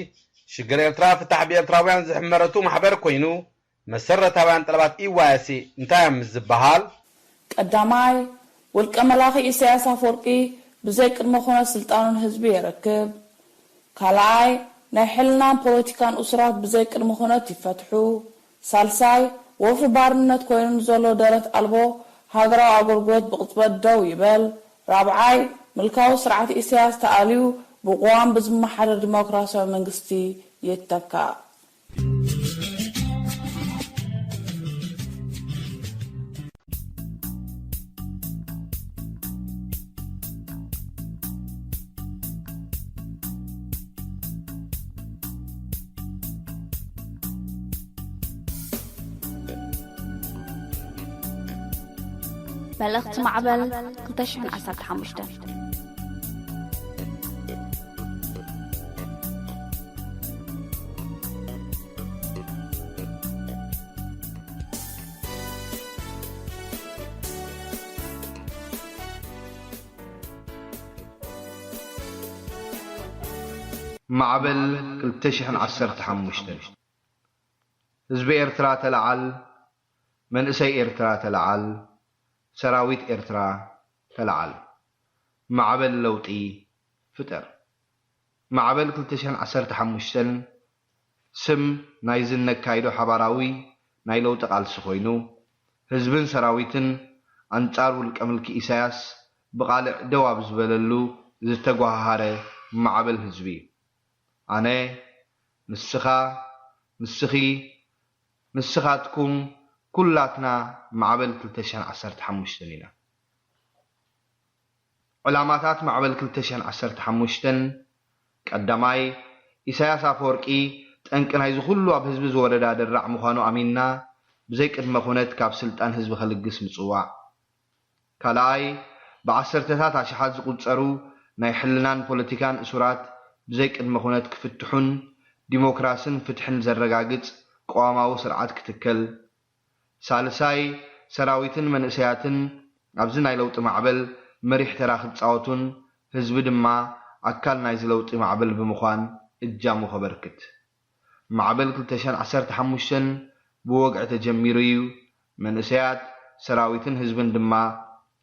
ሽግር ኤርትራ ፍታሕ ብኤርትራውያን ዝሕመረቱ ማሕበር ኮይኑ፣ መሰረታውያን ጠለባት ኢ ዋይ ኤስ ሲ እንታይ እዮም ምስ ዝበሃል፣ ቀዳማይ፣ ውልቀ መላኺ ኢሳያስ ኣፈወርቂ ብዘይ ቅድመ ኩነት ስልጣኑን ህዝቢ የረክብ። ካልኣይ፣ ናይ ሕልናን ፖለቲካን እሱራት ብዘይ ቅድመ ኩነት ይፈትሑ። ሳልሳይ፣ ወፍሪ ባርነት ኮይኑ ንዘሎ ደረት ኣልቦ ሃገራዊ ኣገልግሎት ብቕጽበት ደው ይበል። ራብዓይ፣ ምልካዊ ስርዓት ኢሳያስ ተኣልዩ ብቅዋም ብዝመሓደር ዲሞክራሲያዊ መንግስቲ ይተካእ። መልእኽቲ ማዕበል ክልተ ሽሕን ዓሰርተ ሓሙሽተን። ማዕበል ክልተ ሽሕን ዓሰርተ ሓሙሽተን። ህዝቢ ኤርትራ ተለዓል፣ መንእሰይ ኤርትራ ተለዓል፣ ሰራዊት ኤርትራ ተለዓል። ማዕበል ለውጢ ፍጠር። ማዕበል ክልተ ሽሕን ዓሰርተ ሓሙሽተን ስም ናይዚ እነካይዶ ሓባራዊ ናይ ለውጢ ቃልሲ ኮይኑ፣ ህዝብን ሰራዊትን ኣንጻር ውልቀ ምልኪ ኢሳያስ ብቓልዕ ደው ኣብ ዝበለሉ ዝተጓሃሃረ ማዕበል ህዝቢ እዩ። ኣነ፣ ንስኻ፣ ንስኺ፣ ንስኻትኩም፣ ኩላትና ማዕበል ክልተ ሽሕን ዓሰርተ ሓሙሽተን ኢና። ዕላማታት ማዕበል ክልተ ሽሕን ዓሰርተ ሓሙሽተን፣ ቀዳማይ፣ ኢሳያስ ኣፈወርቂ ጠንቂ ናይዚ ኩሉ ኣብ ህዝቢ ዝወረዳ ድራዕ ምዃኑ ኣሚንና፣ ብዘይ ቅድመ ኩነት ካብ ስልጣን ህዝቢ ከልግስ ምጽዋዕ። ካልኣይ፣ ብዓሰርተታት ኣሽሓት ዝቑጸሩ ናይ ሕልናን ፖለቲካን እሱራት ብዘይ ቅድመ ኩነት ክፍትሑን ዲሞክራስን ፍትሕን ዘረጋግጽ ቅዋማዊ ስርዓት ክትከል። ሳልሳይ፣ ሰራዊትን መንእሰያትን ኣብዚ ናይ ለውጢ ማዕበል መሪሕ ተራ ክጻወቱን ህዝቢ ድማ ኣካል ናይዚ ለውጢ ማዕበል ብምዃን እጃሙ ከበርክት። ማዕበል ክልተ ሽሕን ዓሰርተ ሓሙሽተን ብወግዒ ተጀሚሩ እዩ። መንእሰያት፣ ሰራዊትን ህዝብን ድማ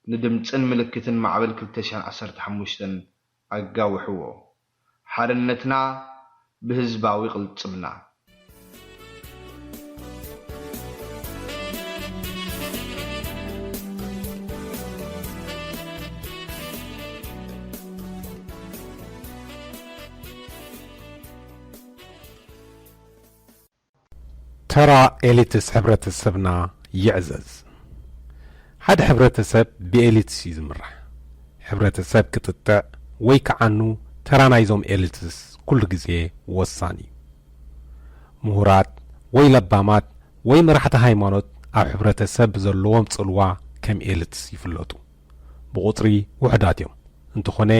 ንድምጽን ምልክትን ማዕበል ክልተ ሽሕን ዓሰርተ ሓሙሽተን ኣጋውሕዎ። ሓርነትና ብህዝባዊ ቅልጽምና። ተራ ኤሊትስ ሕብረተሰብና ይዕዘዝ። ሓደ ሕብረተሰብ ብኤሊትስ እዩ ዝምራሕ። ሕብረተሰብ ክጥጥዕ ወይ ክዓኑ ተራ ናይዞም ኤሊትስ ኩሉ ግዜ ወሳኒ እዩ። ምሁራት ወይ ለባማት ወይ መራሕቲ ሃይማኖት ኣብ ሕብረተሰብ ብዘለዎም ጽልዋ ከም ኤሊትስ ይፍለጡ። ብቑጽሪ ውሑዳት እዮም። እንተኾነ፣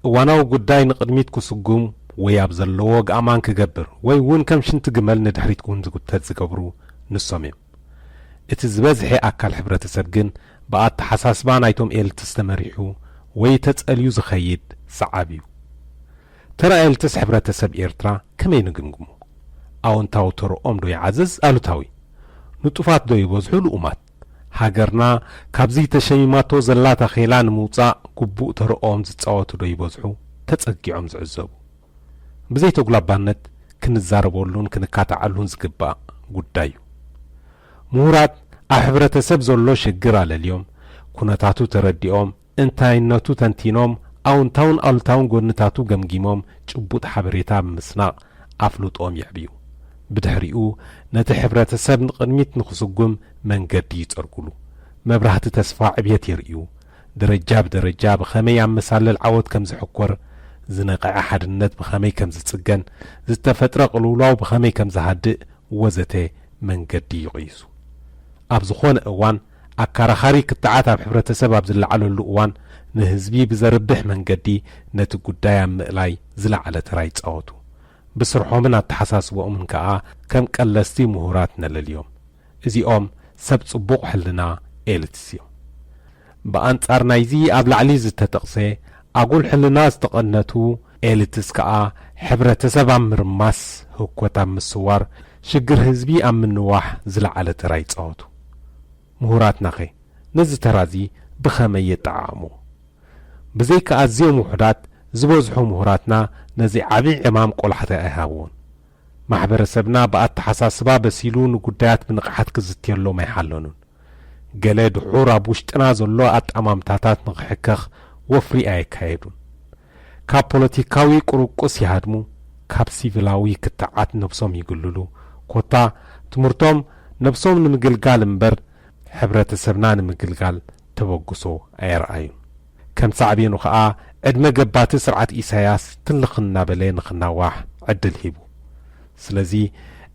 እዋናዊ ጉዳይ ንቕድሚት ክስጉም ወይ ኣብ ዘለዎ ኣግኣማን ክገብር ወይ እውን ከም ሽንቲ ግመል ንድሕሪት እውን ዝጉተት ዝገብሩ ንሶም እዮም። እቲ ዝበዝሐ ኣካል ሕብረተሰብ ግን ብኣተሓሳስባ ናይቶም ኤልትስ ተመሪሑ ወይ ተጸልዩ ዝኸይድ ሰዓብ እዩ። ተራ ኤልትስ ሕብረተሰብ ኤርትራ ከመይ ንግምግሞ? ኣወንታዊ ተርኦም ዶ ይዓዝዝ ኣሉታዊ? ንጡፋት ዶ ይበዝሑ ልኡማት? ሃገርና ካብዚ ተሸሚማቶ ዘላ ታኼላ ንምውጻእ ግቡእ ተርኦም ዝጻወቱ ዶ ይበዝሑ ተጸጊዖም ዝዕዘቡ? ብዘይተጉላባነት ክንዛረበሉን ክንካታዓሉን ዝግባእ ጉዳይ እዩ። ምሁራት ኣብ ሕብረተሰብ ዘሎ ሽግር ኣለልዮም፣ ኩነታቱ ተረዲኦም፣ እንታይነቱ ተንቲኖም፣ ኣውንታውን ኣሉታውን ጎንታቱ ገምጊሞም ጭቡጥ ሓበሬታ ብምስናቕ ኣፍልጦኦም የዕብዩ። ብድሕሪኡ ነቲ ሕብረተሰብ ንቕድሚት ንኽስጉም መንገዲ ይጸርጉሉ። መብራህቲ ተስፋ ዕብየት የርእዩ። ደረጃ ብደረጃ ብኸመይ ኣመሳለል ዓወት ከም ዝሕኮር፣ ዝነቐዐ ሓድነት ብኸመይ ከም ዝጽገን፣ ዝተፈጥረ ቅልውላው ብኸመይ ከም ዝሃድእ ወዘተ መንገዲ ይቕይሱ። ኣብ ዝኾነ እዋን ኣካራኻሪ ክትዓት ኣብ ሕብረተሰብ ኣብ ዝለዓለሉ እዋን ንህዝቢ ብዘርብሕ መንገዲ ነቲ ጉዳይ ኣብ ምእላይ ዝለዓለ ተራ ይጻወቱ። ብስርሖምን ኣተሓሳስቦኦምን ከኣ ከም ቀለስቲ ምሁራት ነለልዮም። እዚኦም ሰብ ጽቡቕ ሕልና ኤሊትስ እዮም። ብኣንጻር ናይዚ ኣብ ላዕሊ ዝተጠቕሰ ኣጉል ሕልና ዝተቐነቱ ኤሊትስ ከኣ ሕብረተሰብ ኣብ ምርማስ፣ ህኮት ኣብ ምስዋር፣ ሽግር ህዝቢ ኣብ ምንዋሕ ዝለዓለ ተራ ይጻወቱ። ምሁራትናኸ ነዚ ተራዚ ብኸመይ የጠዓዕምዎ? ብዘይካ ኣዝዮም ውሑዳት፣ ዝበዝሑ ምሁራትና ነዚ ዓቢ ዕማም ቆላሕታ ኣይሃብዎን። ማሕበረሰብና ብኣተሓሳስባ በሲሉ ንጉዳያት ብንቕሓት ክዝትየሎም ኣይሓለኑን። ገለ ድሑር ኣብ ውሽጥና ዘሎ ኣጠማምታታት ንኽሕከኽ ወፍሪ ኣየካየዱን። ካብ ፖለቲካዊ ቁርቁስ ይሃድሙ፣ ካብ ሲቪላዊ ክትዓት ነብሶም ይግልሉ። ኮታ ትምህርቶም ነብሶም ንምግልጋል እምበር ሕብረተሰብና ንምግልጋል ተበግሶ ኣየርኣዩን። ከም ሳዕቤኑ ኸኣ ዕድመ ገባቲ ስርዓት ኢሳያስ ትልኽ እናበለ ንኽናዋሕ ዕድል ሂቡ። ስለዚ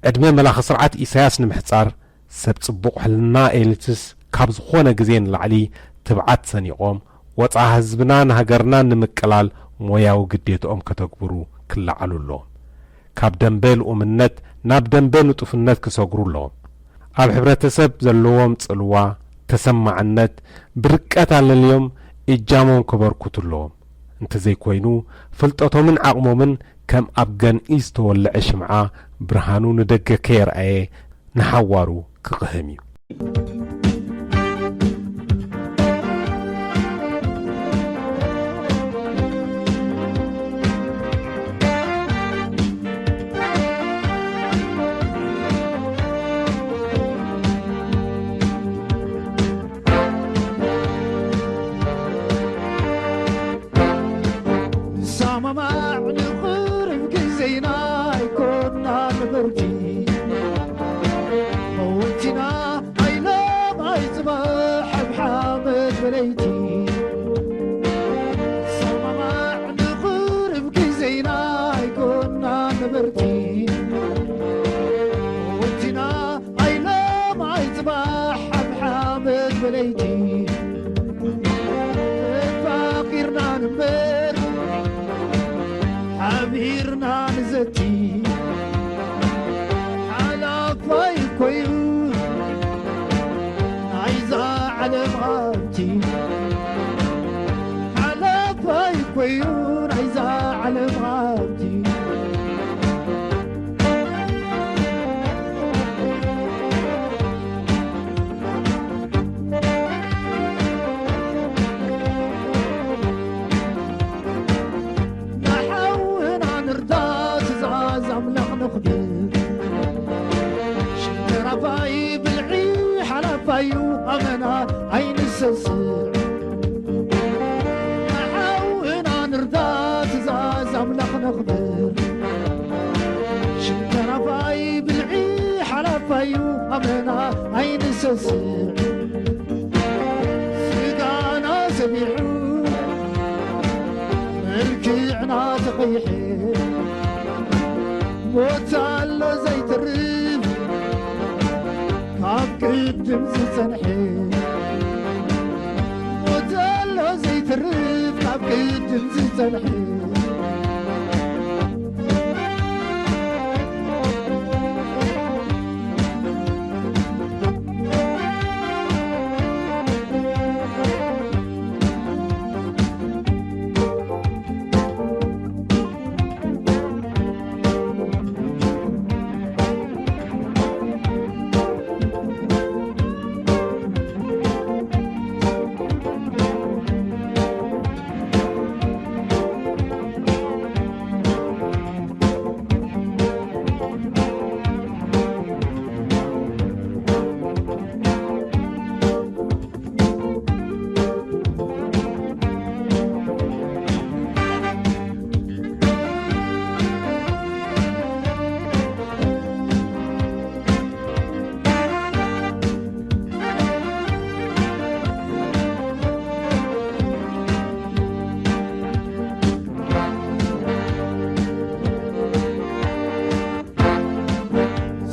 ዕድመ መላኺ ስርዓት ኢሳያስ ንምሕጻር ሰብ ጽቡቕ ሕልና ኤሊትስ ካብ ዝኾነ ግዜ ንላዕሊ ትብዓት ሰኒቖም ወጽዓ ህዝብናን ሃገርናን ንምቅላል ሞያዊ ግዴትኦም ከተግብሩ ክለዓሉ ኣለዎም። ካብ ደንበ ልኡምነት ናብ ደንበ ንጡፍነት ክሰግሩ ኣለዎም። ኣብ ሕብረተሰብ ዘለዎም ጽልዋ፣ ተሰማዕነት፣ ብርቀት ኣለልዮም እጃሞም ከበርክቱ ኣለዎም። እንተዘይኮይኑ ፍልጠቶምን ዓቕሞምን ከም ኣብ ገንኢ ዝተወልዐ ሽምዓ ብርሃኑ ንደገ ከየርኣየ ንሓዋሩ ክቕህም እዩ። ንሰማማዕ ንቕርብ ግዜና ኣይኮና ነበርቲ። መወቲና ኣይለም ኣይጽባሕ ኣብ ሓመድ በለይቲ። ንሰማማዕ ንቕርብ ግዜና ኣይኮና ነበርቲ። መወቲና ኣይለም ኣይጽባሕ ኣብ ሓመድ በለይቲ። ተፋቒርና ንበር ሓቢርና ንዘቲ። ሓላፋይ ኮይኑ ናይዛ ዓለም ሃብቲ። ሓላፋይ ኮይኑ ናይዛ ዓለም ሃብቲ። ንሓውና ንርዳ ትእዛዝ ኣምላኽ ነኽብር። ሽንተራፋይ ብልዒ ሓላፋዩ ኣመና ኣይንሰስዕ። ንሓውና ንርዳ ትእዛዝ ኣምላኽ ነኽብር። ሽንተራፋይ ብልዒ ሓላፋይ እዩ ኣመና ኣይንሰስዕ፣ ስጋና ሰቢሑ መልክዕና ተቐይሐ፣ ሞት ኣሎ ዘይተርፍ ካብ ቅድም ዝጸንሐ፣ ሞት ኣሎ ዘይተርፍ ካብ ቅድም ዝጸንሐ።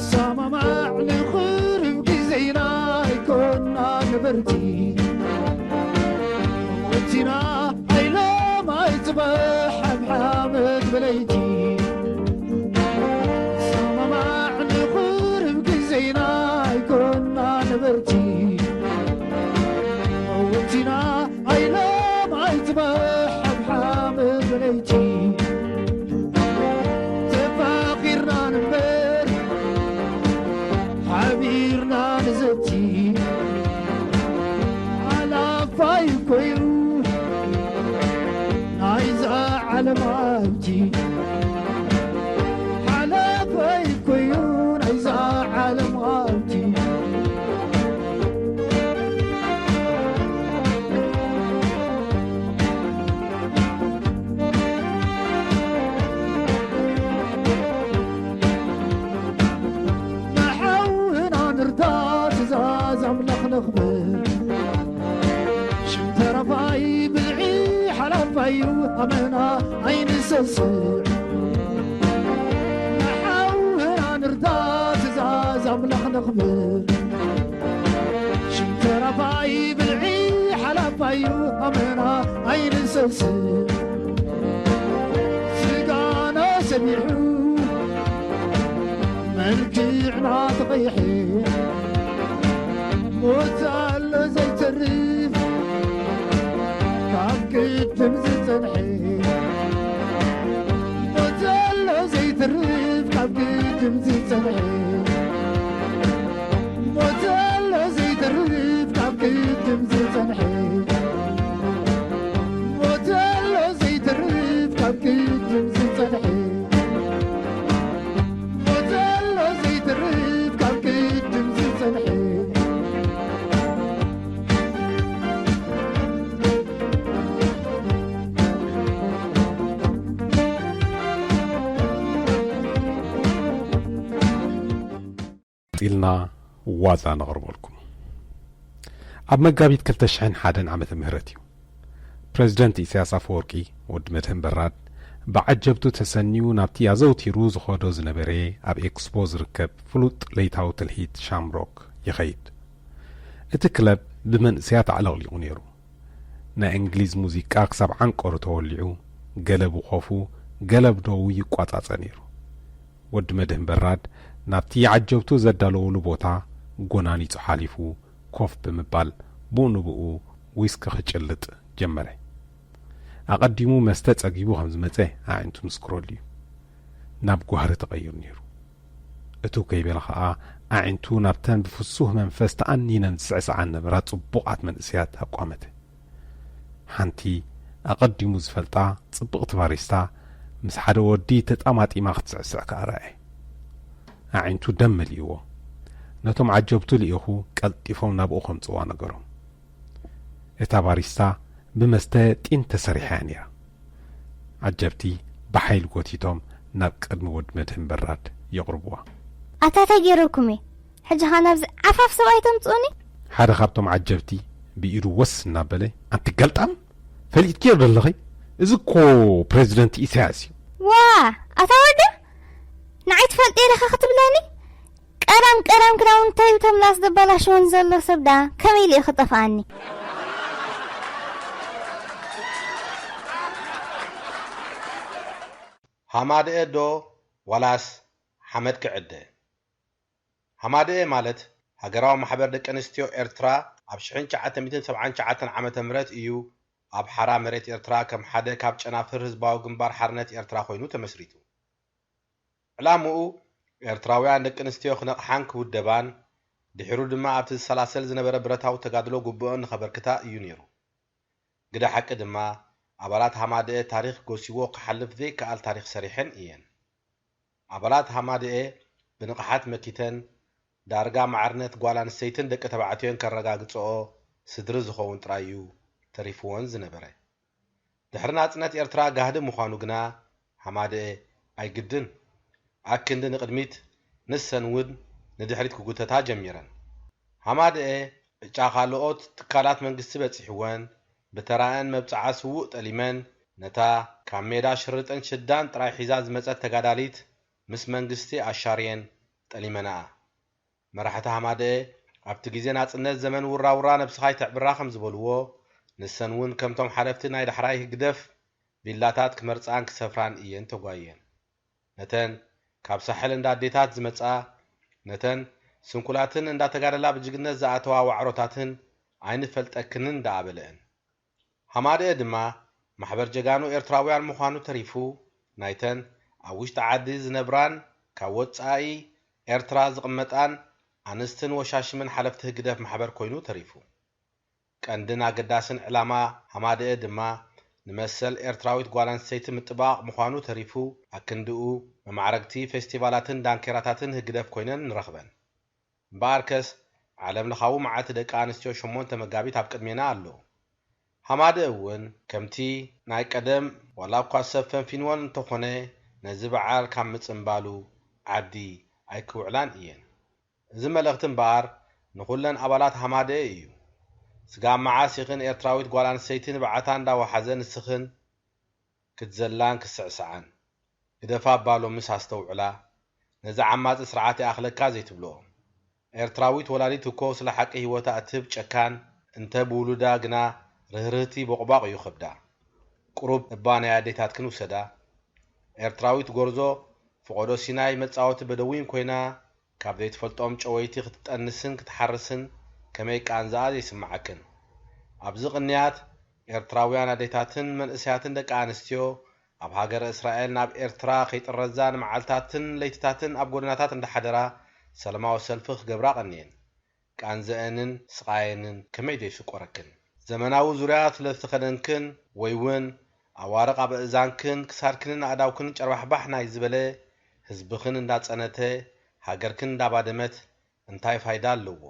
ሰማማዕ ንኽርብ ግዜና ኣይኮና ነበርቲ፣ ወቲና ኣይሎም ኣይጽባሕ ኣብ ሓመድ ብለይቲ። ሰማማዕ ንኽርብ ግዜና ኣይኮና ነበርቲ፣ ወቲና ኣይሎም ኣይጽባሕ ኣብ ሓመድ ብለይቲ። ተፋቒርና ንንበር ሓቢርና ንዘቲ። ሓላፋይ ኮይኑ ናይዛ ዓለም ሃብቲ፣ ሓላፋይ ኮይኑ ናይዛ ዓለም ሃብቲ። ንሓውና ንርዳ ትእዛዝ ኣምላኽ ነኽብር። ሽም ተረፋይ ብልዒ ሓላፋይ እዩ ኣመና ኣይንሰስዕ። ንሓውና ንርዳ ትእዛዝ ኣምላኽ ነኽብር። ሽም ተረፋይ ብልዒ ሓላፋይ እዩ ኣመና ኣይንሰስዕ። ስጋና ሰቢሑ መልክዕና ተቐይሐ፣ ሞት ኣሎ ዘይተርፍ ካብ ቅድም ዝጸንሐ። ሞት ኣሎ ዘይተርፍ ካብ ቅድም ዝጸንሐ። ሞት ኣሎ ዘይተርፍ ካብ ቅድም ዝጸንሐ። ሞት ኣሎ ዘይተርፍ ካብ ቅድም ዝጸንሐ። ሞት ኣሎ ዘይተርፍ ካብ ቅድም ዝጸንሐ። ቀጺልና ዋዛ ነቕርበልኩም። ኣብ መጋቢት ክልተ ሽሕን ሓደን ዓመተ ምህረት እዩ። ፕረዚደንት ኢሳያስ ኣፈወርቂ፣ ወዲ መድህን በራድ፣ ብዓጀብቱ ተሰንዩ ናብቲ ኣዘውቲሩ ዝኸዶ ዝነበረ ኣብ ኤክስፖ ዝርከብ ፍሉጥ ለይታዊ ትልሂት ሻምሮክ ይኸይድ። እቲ ክለብ ብመንእሰያት ኣዕለቕሊቑ ነይሩ። ናይ እንግሊዝ ሙዚቃ ክሳብ ዓንቀሩ ተወሊዑ፣ ገለ ብኾፉ፣ ገለ ብደዉ ይቋጻጸ ነይሩ። ወዲ መድህን በራድ ናብቲ ዓጀብቱ ዘዳለውሉ ቦታ ጎናኒጹ ሓሊፉ ኮፍ ብምባል፣ ብኡ ንብኡ ዊስኪ ክጭልጥ ጀመረ። ኣቐዲሙ መስተ ጸጊቡ ከም ዝመጸ ኣዒንቱ ምስክረሉ እዩ። ናብ ጓህሪ ተቐይሩ ነይሩ። እትው ከይበለ ኸኣ ኣዒንቱ ናብተን ብፍሱህ መንፈስ ተኣኒነን ዝስዕስዓ ዝነበራ ጽቡቓት መንእሰያት ኣቋመተ። ሓንቲ ኣቐዲሙ ዝፈልጣ ጽብቕቲ ባሪስታ ምስ ሓደ ወዲ ተጣማጢማ ክትስዕስዕ ከኣ ረኣየ። ኣዒንቱ ደም መሊእዎ። ነቶም ዓጀብቱ ልኢኹ ቀልጢፎም ናብኡ ከምጽዋ ነገሮም። እታ ባሪስታ ብመስተ ጢን ተሰሪሓ እያ ነይራ። ዓጀብቲ ብሓይሊ ጎቲቶም ናብ ቅድሚ ወዲ መድህን በራድ የቕርብዋ። ኣታ እንታይ ገይረኩም እየ? ሕጂ ኸ ናብዚ ዓፋፍ ሰብኣይ ተምጽኡኒ? ሓደ ካብቶም ዓጀብቲ ብኢዱ ወስ እናበለ፣ ኣንቲ ገልጣም፣ ፈሊጥክዮ ዶ ኣለኺ? እዚ እኮ ፕሬዚደንት ኢሳያስ እዩ። ዋ፣ ኣታ ወዲ፣ ንዓይ ትፈልጥዮ ዲኻ ክትብለኒ? ቀዳም ቀዳም ክዳውንተይ ብተምላስ ዘበላሽወን ዘሎ ሰብ ደኣ ከመይ ኢሉ እዩ ክጠፍኣኒ? ሃማደኤ ዶ ዋላስ ሓመድ ክዕደ? ሃማደኤ ማለት ሃገራዊ ማሕበር ደቂ ኣንስትዮ ኤርትራ ኣብ ሽሕን ትሽዓተ ሚእትን ሰብዓን ትሽዓተን ዓመተ ምህረት እዩ ኣብ ሓራ መሬት ኤርትራ ከም ሓደ ካብ ጨናፍር ህዝባዊ ግንባር ሓርነት ኤርትራ ኮይኑ ተመስሪቱ። ዕላምኡ ኤርትራውያን ደቂ ኣንስትዮ ክነቕሓን ክውደባን ድሒሩ ድማ ኣብቲ ዝሰላሰል ዝነበረ ብረታዊ ተጋድሎ ግቡኦን ንኸበርክታ እዩ ነይሩ። ግደ ሓቂ ድማ ኣባላት ሃማደኤ ታሪኽ ጎሲዎ ክሓልፍ ዘይከኣል ታሪኽ ሰሪሐን እየን። ኣባላት ሃማደኤ ብንቕሓት መኪተን ዳርጋ ማዕርነት ጓል ኣንስተይትን ደቂ ተባዕትዮን ከረጋግጽኦ ስድሪ ዝኸውን ጥራይ እዩ ተሪፍወን ዝነበረ። ድሕሪ ናጽነት ኤርትራ ጋህዲ ምዃኑ ግና ሃማደኤ ኣይግድን ኣክንዲ ንቕድሚት ንሰን እውን ንድሕሪት ክጉተታ ጀሚረን። ሃማደኤ ዕጫ ካልኦት ትካላት መንግስቲ በጺሕወን ብተራኣን መብጽዓ ስዉእ ጠሊመን ነታ ካብ ሜዳ ሽርጥን ሽዳን ጥራይ ሒዛ ዝመጸት ተጋዳሊት ምስ መንግስቲ ኣሻርየን ጠሊመናኣ። መራሕቲ ሃማደኤ ኣብቲ ግዜ ናጽነት ዘመን ውራውራ ነብስኻ ይተዕብራ ከም ዝበልዎ ንሰን እውን ከምቶም ሓለፍቲ ናይ ዳሕራይ ህግደፍ ቪላታት ክመርጻን ክሰፍራን እየን ተጓየን። ነተን ካብ ሳሕል እንዳ ኣዴታት ዝመጻ ነተን ስንኩላትን እንዳተጋደላ ብጅግነት ዝኣተዋ ዋዕሮታትን ኣይንፈልጠክንን ደኣ በለአን። ሃማደኤ ድማ ማሕበር ጀጋኑ ኤርትራውያን ምዃኑ ተሪፉ ናይተን ኣብ ውሽጢ ዓዲ ዝነብራን ካብ ወጻኢ ኤርትራ ዝቕመጣን ኣንስትን ወሻሽምን ሓለፍቲ ህግደፍ ማሕበር ኮይኑ ተሪፉ። ቀንድን ኣገዳስን ዕላማ ሃማደኤ ድማ ንመሰል ኤርትራዊት ጓል ኣንስተይቲ ምጥባቕ ምዃኑ ተሪፉ ኣክንድኡ መማዕረግቲ ፌስቲቫላትን ዳንኬራታትን ህግደፍ ኮይነን ንረኽበን። እምበኣርከስ ዓለም ለኻዊ መዓልቲ ደቂ ኣንስትዮ ሸሞንተ መጋቢት ኣብ ቅድሜና ኣሎ። ሃማደኤ እውን ከምቲ ናይ ቀደም ዋላ እኳ ሰብ ፈንፊንወን እንተኾነ ነዚ በዓል ካብ ምጽንባሉ ዓዲ ኣይክውዕላን እየን። እዚ መልእኽቲ እምበኣር ንኹለን ኣባላት ሃማደኤ እዩ። ስጋብ መዓስ ኢኽን ኤርትራዊት ጓል ኣንስተይቲ ንብዓታ እንዳወሓዘ ንስኽን ክትዘላን ክትስዕስዓን? ግደፋ እባ ሎምስ ኣስተውዕላ፣ ነዚ ዓማጺ ስርዓት ይኣኽለካ ዘይትብልኦ። ኤርትራዊት ወላዲት እኮ ስለ ሓቂ ህይወታ እትህብ ጨካን እንተ ብውሉዳ ግና ርህርህቲ ቦቕቧቕ እዩ ከብዳ። ቁሩብ እባ ናይ ኣዴታትክን ውሰዳ። ኤርትራዊት ጎርዞ ፍቖዶ ሲናይ መጻወቲ በደዊን ኮይና ካብ ዘይትፈልጦም ጨወይቲ ክትጠንስን ክትሓርስን ከመይ ቃንዝኣ ዘይስምዓክን። ኣብዚ ቅንያት ኤርትራውያን ኣዴታትን መንእሰያትን ደቂ ኣንስትዮ ኣብ ሃገረ እስራኤል ናብ ኤርትራ ከይጥረዛ ንመዓልታትን ለይትታትን ኣብ ጎደናታት እንዳሓደራ ሰላማዊ ሰልፊ ክገብራ ቀንየን። ቃንዘአንን ስቓየንን ከመይ ደይስቆረክን። ዘመናዊ ዙርያ ስለዝተኸደንክን ወይ እውን ኣዋርቕ ኣብ እእዛንክን ክሳድክንን ኣእዳውክንን ጨርባሕባሕ ናይ ዝበለ ህዝብኽን እንዳጸነተ ሃገርክን እንዳባደመት እንታይ ፋይዳ ኣለዎ?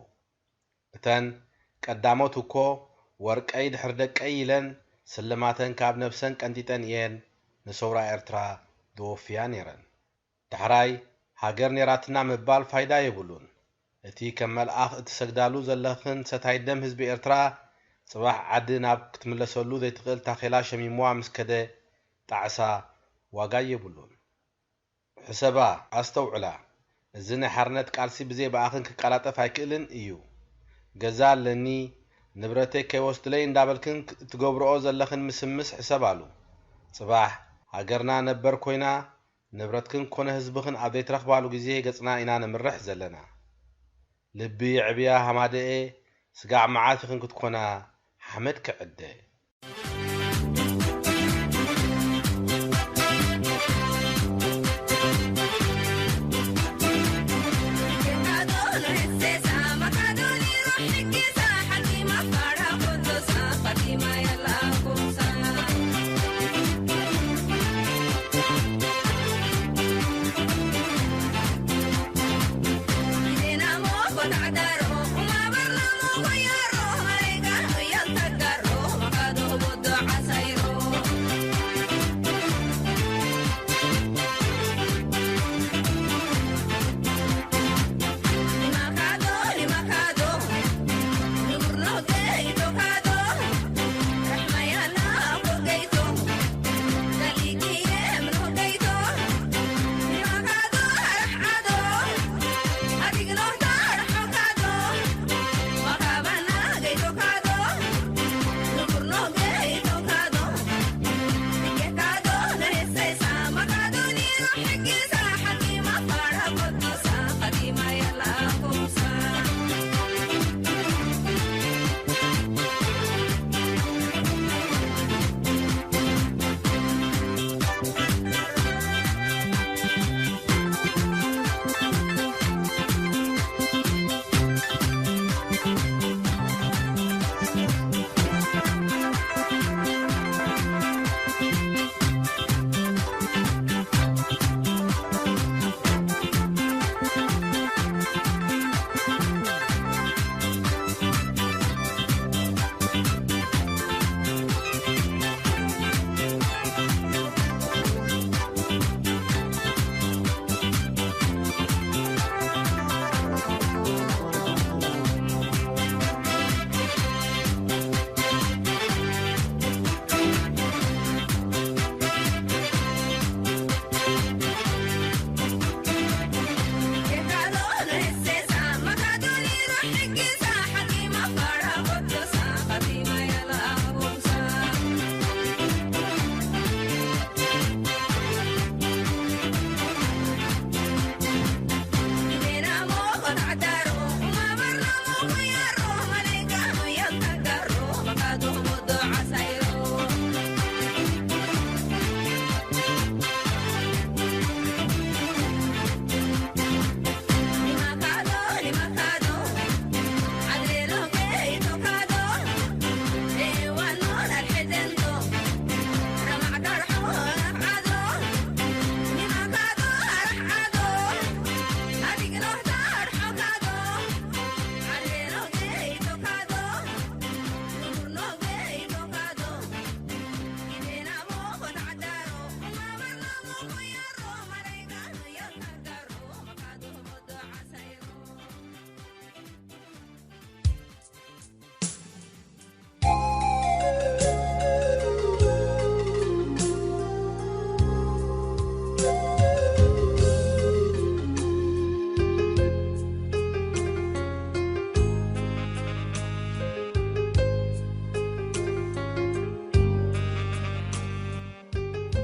እተን ቀዳሞት እኮ ወርቀይ ድሕሪ ደቀይ ኢለን ስልማተን ካብ ነብሰን ቀንጢጠን እየን ንሰውራ ኤርትራ ዝወፍያ ነይረን። ዳሕራይ ሃገር ኔራትና ምባል ፋይዳ የብሉን። እቲ ከም መልኣኽ እትሰግዳሉ ዘለኽን ሰታይ ደም ህዝቢ ኤርትራ ጽባሕ ዓዲ ናብ ክትምለሰሉ ዘይትኽእል ታኼላ ሸሚምዋ ምስ ከደ ጣዕሳ ዋጋ የብሉን። ሕሰባ፣ ኣስተውዕላ፣ እዚ ናይ ሓርነት ቃልሲ ብዘይ ብኣኽን ክቀላጠፍ ኣይክእልን እዩ። ገዛ ኣለኒ፣ ንብረተይ ከይወስዱለይ እንዳበልክን እትገብርኦ ዘለኽን ምስምስ ሕሰባሉ። ጽባሕ ሃገርና ነበር ኮይና ንብረትክን ኮነ ህዝብኽን ኣብ ዘይትረኽባሉ ግዜ ገጽና ኢና ነምርሕ ዘለና። ልቢ የዕብያ ሃማደኤ፣ ስጋዕ መዓት ኢኽን ክትኮና ሓመድ ክዕደ።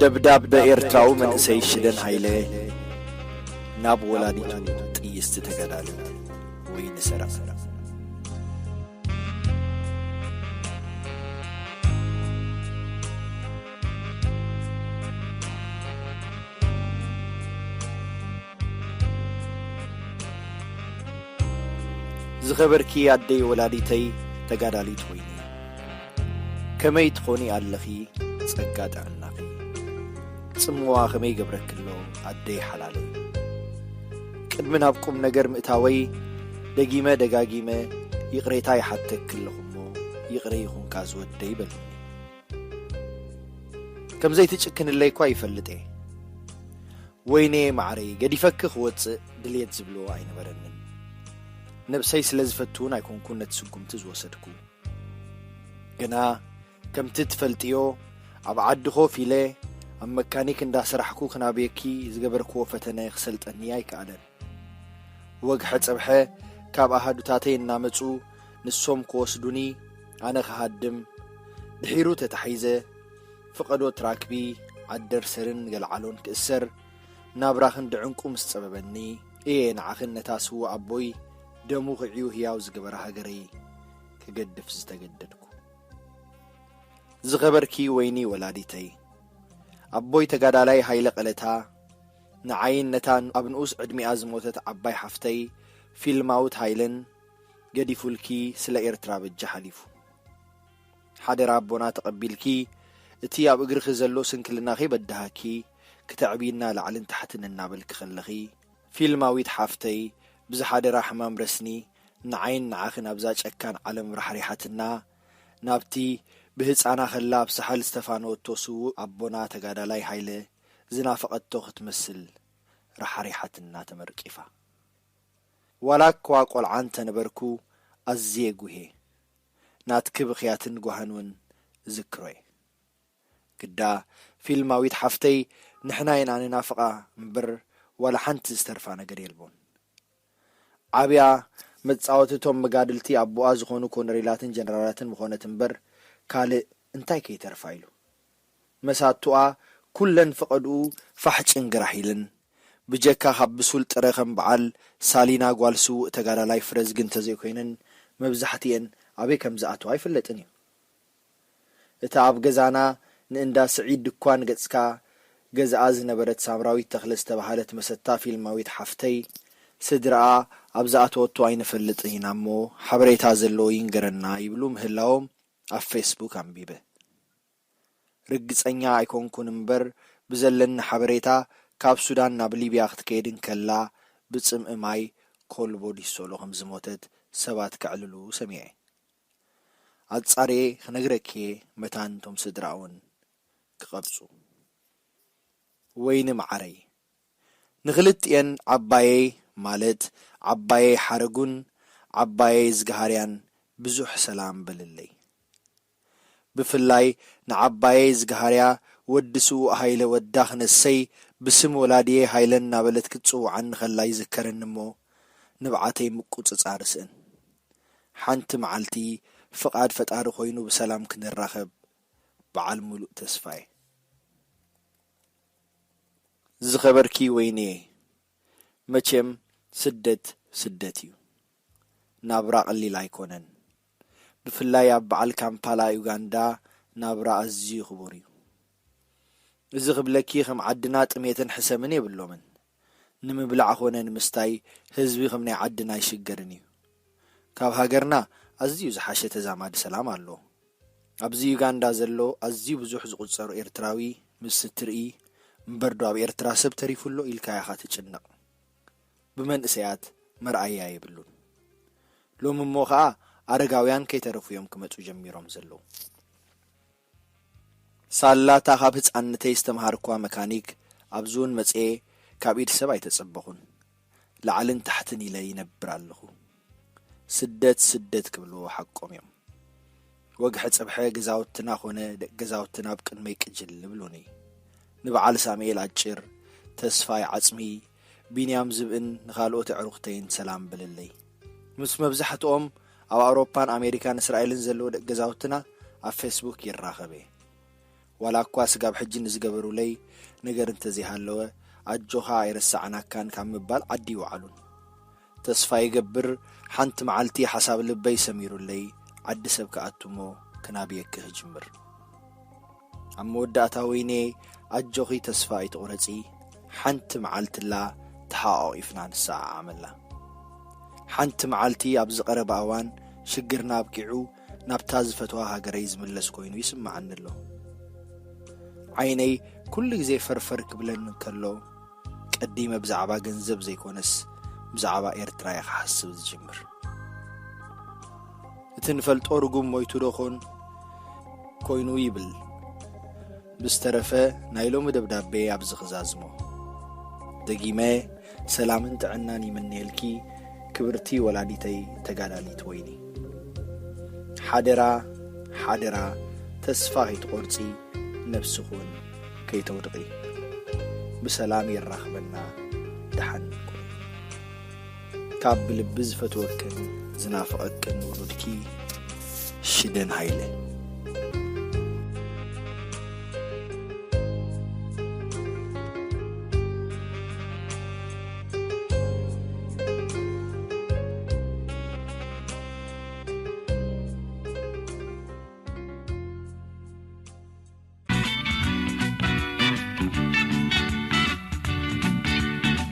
ደብዳብ ኤርትራዊ መንእሰይ ሽደን ሃይለ ናብ ወላዲቱ ጥይስቲ ተጋዳሊት ወይኒ ሰራቕ። ዝኸበርኪ ኣደይ ወላዲተይ ተጋዳሊት ወይኒ፣ ከመይ ትኾኒ ኣለኺ? ጸጋ ጥዕናኺ ጽምዋ ከመይ ገብረኪ ኣሎ ኣደይ ሓላለይ። ቅድሚ ናብ ቁም ነገር ምእታወይ ደጊመ ደጋጊመ ይቕሬታ ይሓተኪ ኣለኹ እሞ ይቕረ ይኹንካ ዝወደይ በልኒ። ከም ዘይትጭክንለይ እኳ ይፈልጥ እየ። ወይኔ ማዕረይ፣ ገዲፈኪ ክወጽእ ድልየት ዝብሎ ኣይነበረንን። ነብሰይ ስለ ዝፈቱ እውን ኣይኮንኩን ነቲ ስጉምቲ ዝወሰድኩ። ግና ከምቲ ትፈልጥዮ፣ ኣብ ዓዲ ኮፍ ኢለ ኣብ መካኒክ እንዳሰራሕኩ ክናብየኪ ዝገበርክዎ ፈተነ ክሰልጠኒ ኣይከኣለን። ወግሐ ጸብሐ ካብ ኣሃዱታተይ እናመጹ ንሶም ክወስዱኒ፣ ኣነ ክሃድም፣ ድሒሩ ተታሒዘ፣ ፍቐዶ ትራክቢ፣ ዓደር ሰርን ገልዓሎን ክእሰር፣ ናብራ ክንዲ ዕንቁ ምስ ጸበበኒ፣ እየ ንዓኽን ነታ ስዉእ ኣቦይ ደሙ ክዕዩ ህያው ዝገበራ ሃገረይ ክገድፍ ዝተገደድኩ። ዝኸበርኪ ወይኒ ወላዲተይ፣ ኣቦይ ተጋዳላይ ሃይለ ቀለታ፣ ንዓይን ነታ ኣብ ንኡስ ዕድሚኣ ዝሞተት ዓባይ ሓፍተይ ፊልማዊት ሃይለን ገዲፉልኪ ስለ ኤርትራ በጃ ሓሊፉ። ሓደራ ኣቦና ተቐቢልኪ፣ እቲ ኣብ እግርኺ ዘሎ ስንክልናኺ በድሃኪ፣ ክተዕብይና ላዕልን ታሕትን እናበልኪ ከለኺ፣ ፊልማዊት ሓፍተይ፣ ብዝሓደራ ሕማም ረስኒ፣ ንዓይን ንዓኽን ኣብዛ ጨካን ዓለም ራሕሪሓትና፣ ናብቲ ብህጻና ከላ ኣብ ሳሕል ዝተፋነወቶ ስዉእ ኣቦና ተጋዳላይ ሃይለ ዝናፈቐቶ ክትመስል ራሕሪሓትና ተመርቂፋ። ዋላ እኳ ቆልዓ እንተነበርኩ ኣዝየ ጉሄ። ናትኪ ብኽያትን ጓህን እውን እዝክሮ እየ። ግዳ ፊልማዊት ሓፍተይ ንሕና ኢና ንናፍቓ እምበር ዋላ ሓንቲ ዝተርፋ ነገር የልቦን። ዓብያ መጻወቲ እቶም መጋድልቲ ኣቦኣ ዝኾኑ ኮነሬላትን ጀነራላትን ምኾነት እምበር ካልእ እንታይ ከይተርፋ ኢሉ። መሳቱኣ ኩለን ፈቐድኡ ፋሕ ጭንግራሕ ኢለን። ብጀካ ካብ ብሱል ጥረ ከም በዓል ሳሊና ጓል ስዉእ ተጋዳላይ ፍረዝጊ እንተዘይኮይነን መብዛሕትኤን ኣበይ ከም ዝኣተዋ ኣይፍለጥን እዩ። እታ ኣብ ገዛና ንእንዳ ስዒድ ድኳን ገጽካ ገዝኣ ዝነበረት ሳምራዊት ተኽለ ዝተባህለት መሰታ ፊልማዊት ሓፍተይ፣ ስድራኣ ኣብ ዝኣተወቶ ኣይንፈልጥን ኢና እሞ ሓበሬታ ዘለዎ ይንገረና ይብሉ ምህላዎም ኣብ ፌስቡክ ኣንቢበ። ርግጸኛ ኣይኮንኩን እምበር ብዘለኒ ሓበሬታ ካብ ሱዳን ናብ ሊብያ ክትከይድ እንከላ ብጽምኢ ማይ ኮልቦ ዲሶሎ ከም ዝሞተት ሰባት ከዕልሉ ሰሚዐ። ኣጻርየ ክነግረኪ እየ መታን እቶም ስድራኣ እውን ክቐብጹ። ወይኒ መዓረይ ንኽልቲኤን ዓባየይ ማለት ዓባየይ ሓረጉን ዓባየይ ዝግሃርያን ብዙሕ ሰላም በልለይ። ብፍላይ ንዓባየይ ዝግሃርያ ወዲ ስዉእ ሃይለ ወዳ ክነሰይ ብስም ወላድየይ ሃይለ እናበለት ክትጽውዓኒ ከላ ይዝከረኒ እሞ ንብዓተይ ምቁጽጻር እስእን። ሓንቲ መዓልቲ ፍቓድ ፈጣሪ ኮይኑ ብሰላም ክንራኸብ በዓል ሙሉእ ተስፋ እየ። ዝኸበርኪ ወይንየ፣ መቸም ስደት ስደት እዩ። ናብራ ቀሊል ኣይኮነን። ብፍላይ ኣብ በዓል ካምፓላ ዩጋንዳ ናብራ ኣዝዩ ክቡር እዩ። እዚ ክብለኪ ከም ዓድና ጥሜትን ሕሰምን የብሎምን። ንምብላዕ ኾነ ንምስታይ ህዝቢ ከም ናይ ዓድና ኣይሽገርን እዩ። ካብ ሃገርና ኣዝዩ ዝሓሸ ተዛማዲ ሰላም ኣሎ። ኣብዚ ዩጋንዳ ዘሎ ኣዝዩ ብዙሕ ዝቑጸር ኤርትራዊ ምስ እትርኢ፣ እምበርዶ ኣብ ኤርትራ ሰብ ተሪፉ ኣሎ ኢልካ ኢኻ ትጭነቕ። ብመንእሰያት መርኣያ የብሉን። ሎሚ እሞ ኸኣ ኣረጋውያን ከይተረፉ እዮም ክመጹ ጀሚሮም ዘለዉ። ሳላታ ካብ ህጻንነተይ ዝተምሃርኳ መካኒክ ኣብዚ እውን መጽኤ ካብ ኢድ ሰብ ኣይተጸበኹን። ላዕልን ታሕትን ኢለ ይነብር ኣለኹ። ስደት ስደት ክብልዎ ሓቆም እዮም። ወግሐ ጽብሐ ገዛውትና ኾነ ደቂ ገዛውትና ኣብ ቅድመይ ቅጅል ይብሉኒ። ንበዓል ሳሙኤል ኣጭር፣ ተስፋይ ዓጽሚ፣ ቢንያም ዝብእን ንኻልኦት ኣዕሩኽተይን ሰላም በልለይ። ምስ መብዛሕትኦም ኣብ ኣውሮፓን ኣሜሪካን እስራኤልን ዘለዉ ደቂ ገዛውትና ኣብ ፌስቡክ ይራኸብ እየ። ዋላ እኳ ስጋብ ሕጂ ንዝገበሩለይ ነገር እንተዘይሃለወ ኣጆኻ ኣይረሳዕናካን ካብ ምባል ዓዲ ይወዓሉን። ተስፋ ይገብር ሓንቲ መዓልቲ ሓሳብ ልበይ ሰሚሩለይ ዓዲ ሰብ ክኣቱ እሞ ክናብየኪ ክጅምር። ኣብ መወዳእታ ወይኔ ኣጆኺ ተስፋ ኣይትቑረጺ፣ ሓንቲ መዓልትላ ተሓቋቒፍና ንሰዓዓመላ። ሓንቲ መዓልቲ ኣብዚ ቀረባ እዋን ሽግርና ኣብቂዑ ናብታ ዝፈትዋ ሃገረይ ዝምለስ ኮይኑ ይስምዓኒ ኣሎ። ዓይነይ ኩሉ ግዜ ፈርፈር ክብለኒ እንከሎ ቀዲመ ብዛዕባ ገንዘብ ዘይኮነስ ብዛዕባ ኤርትራ እየ ክሓስብ ዝጅምር። እቲ ንፈልጦ ርጉም ሞይቱ ዶ ኾን ኮይኑ ይብል። ብዝተረፈ ናይ ሎሚ ደብዳቤ ኣብዚ ክዛዝሞ። ደጊመ ሰላምን ጥዕናን ይምነየልኪ ክብርቲ ወላዲተይ ተጋዳሊት ወይኒ። ሓደራ ሓደራ ተስፋ ከይትቖርጺ ነብስኹን ከይተውድቒ። ብሰላም የራኽበና ደሓን ኩኑ። ካብ ብልቢ ዝፈትወክን ዝናፍቐክን ውሉድኪ ሽደን ሃይለ።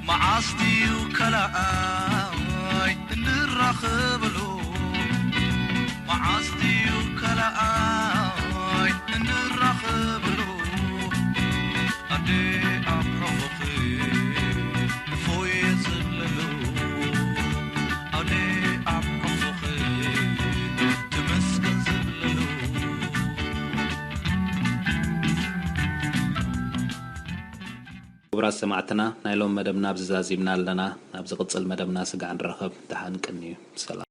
መዓስ ድዩ ካልኣይ እንራኸበሉ? መዓስ ድዩ ካልኣይ እንራኸበሉ? ኣደ ኣብ ሕቑኺ እፎይ ዝብለሉ፣ ኣደ ኣብ ሕቑኺ ትመስገን ዝብለሉ። ክቡራት ሰማዕትና፣ ናይ ሎም መደብና ኣብዚ ዛዚምና ኣለና። ኣብ ዝቕጽል መደብና ስጋዕ ንራኸብ። ደሓን ቅንዩ። ሰላም።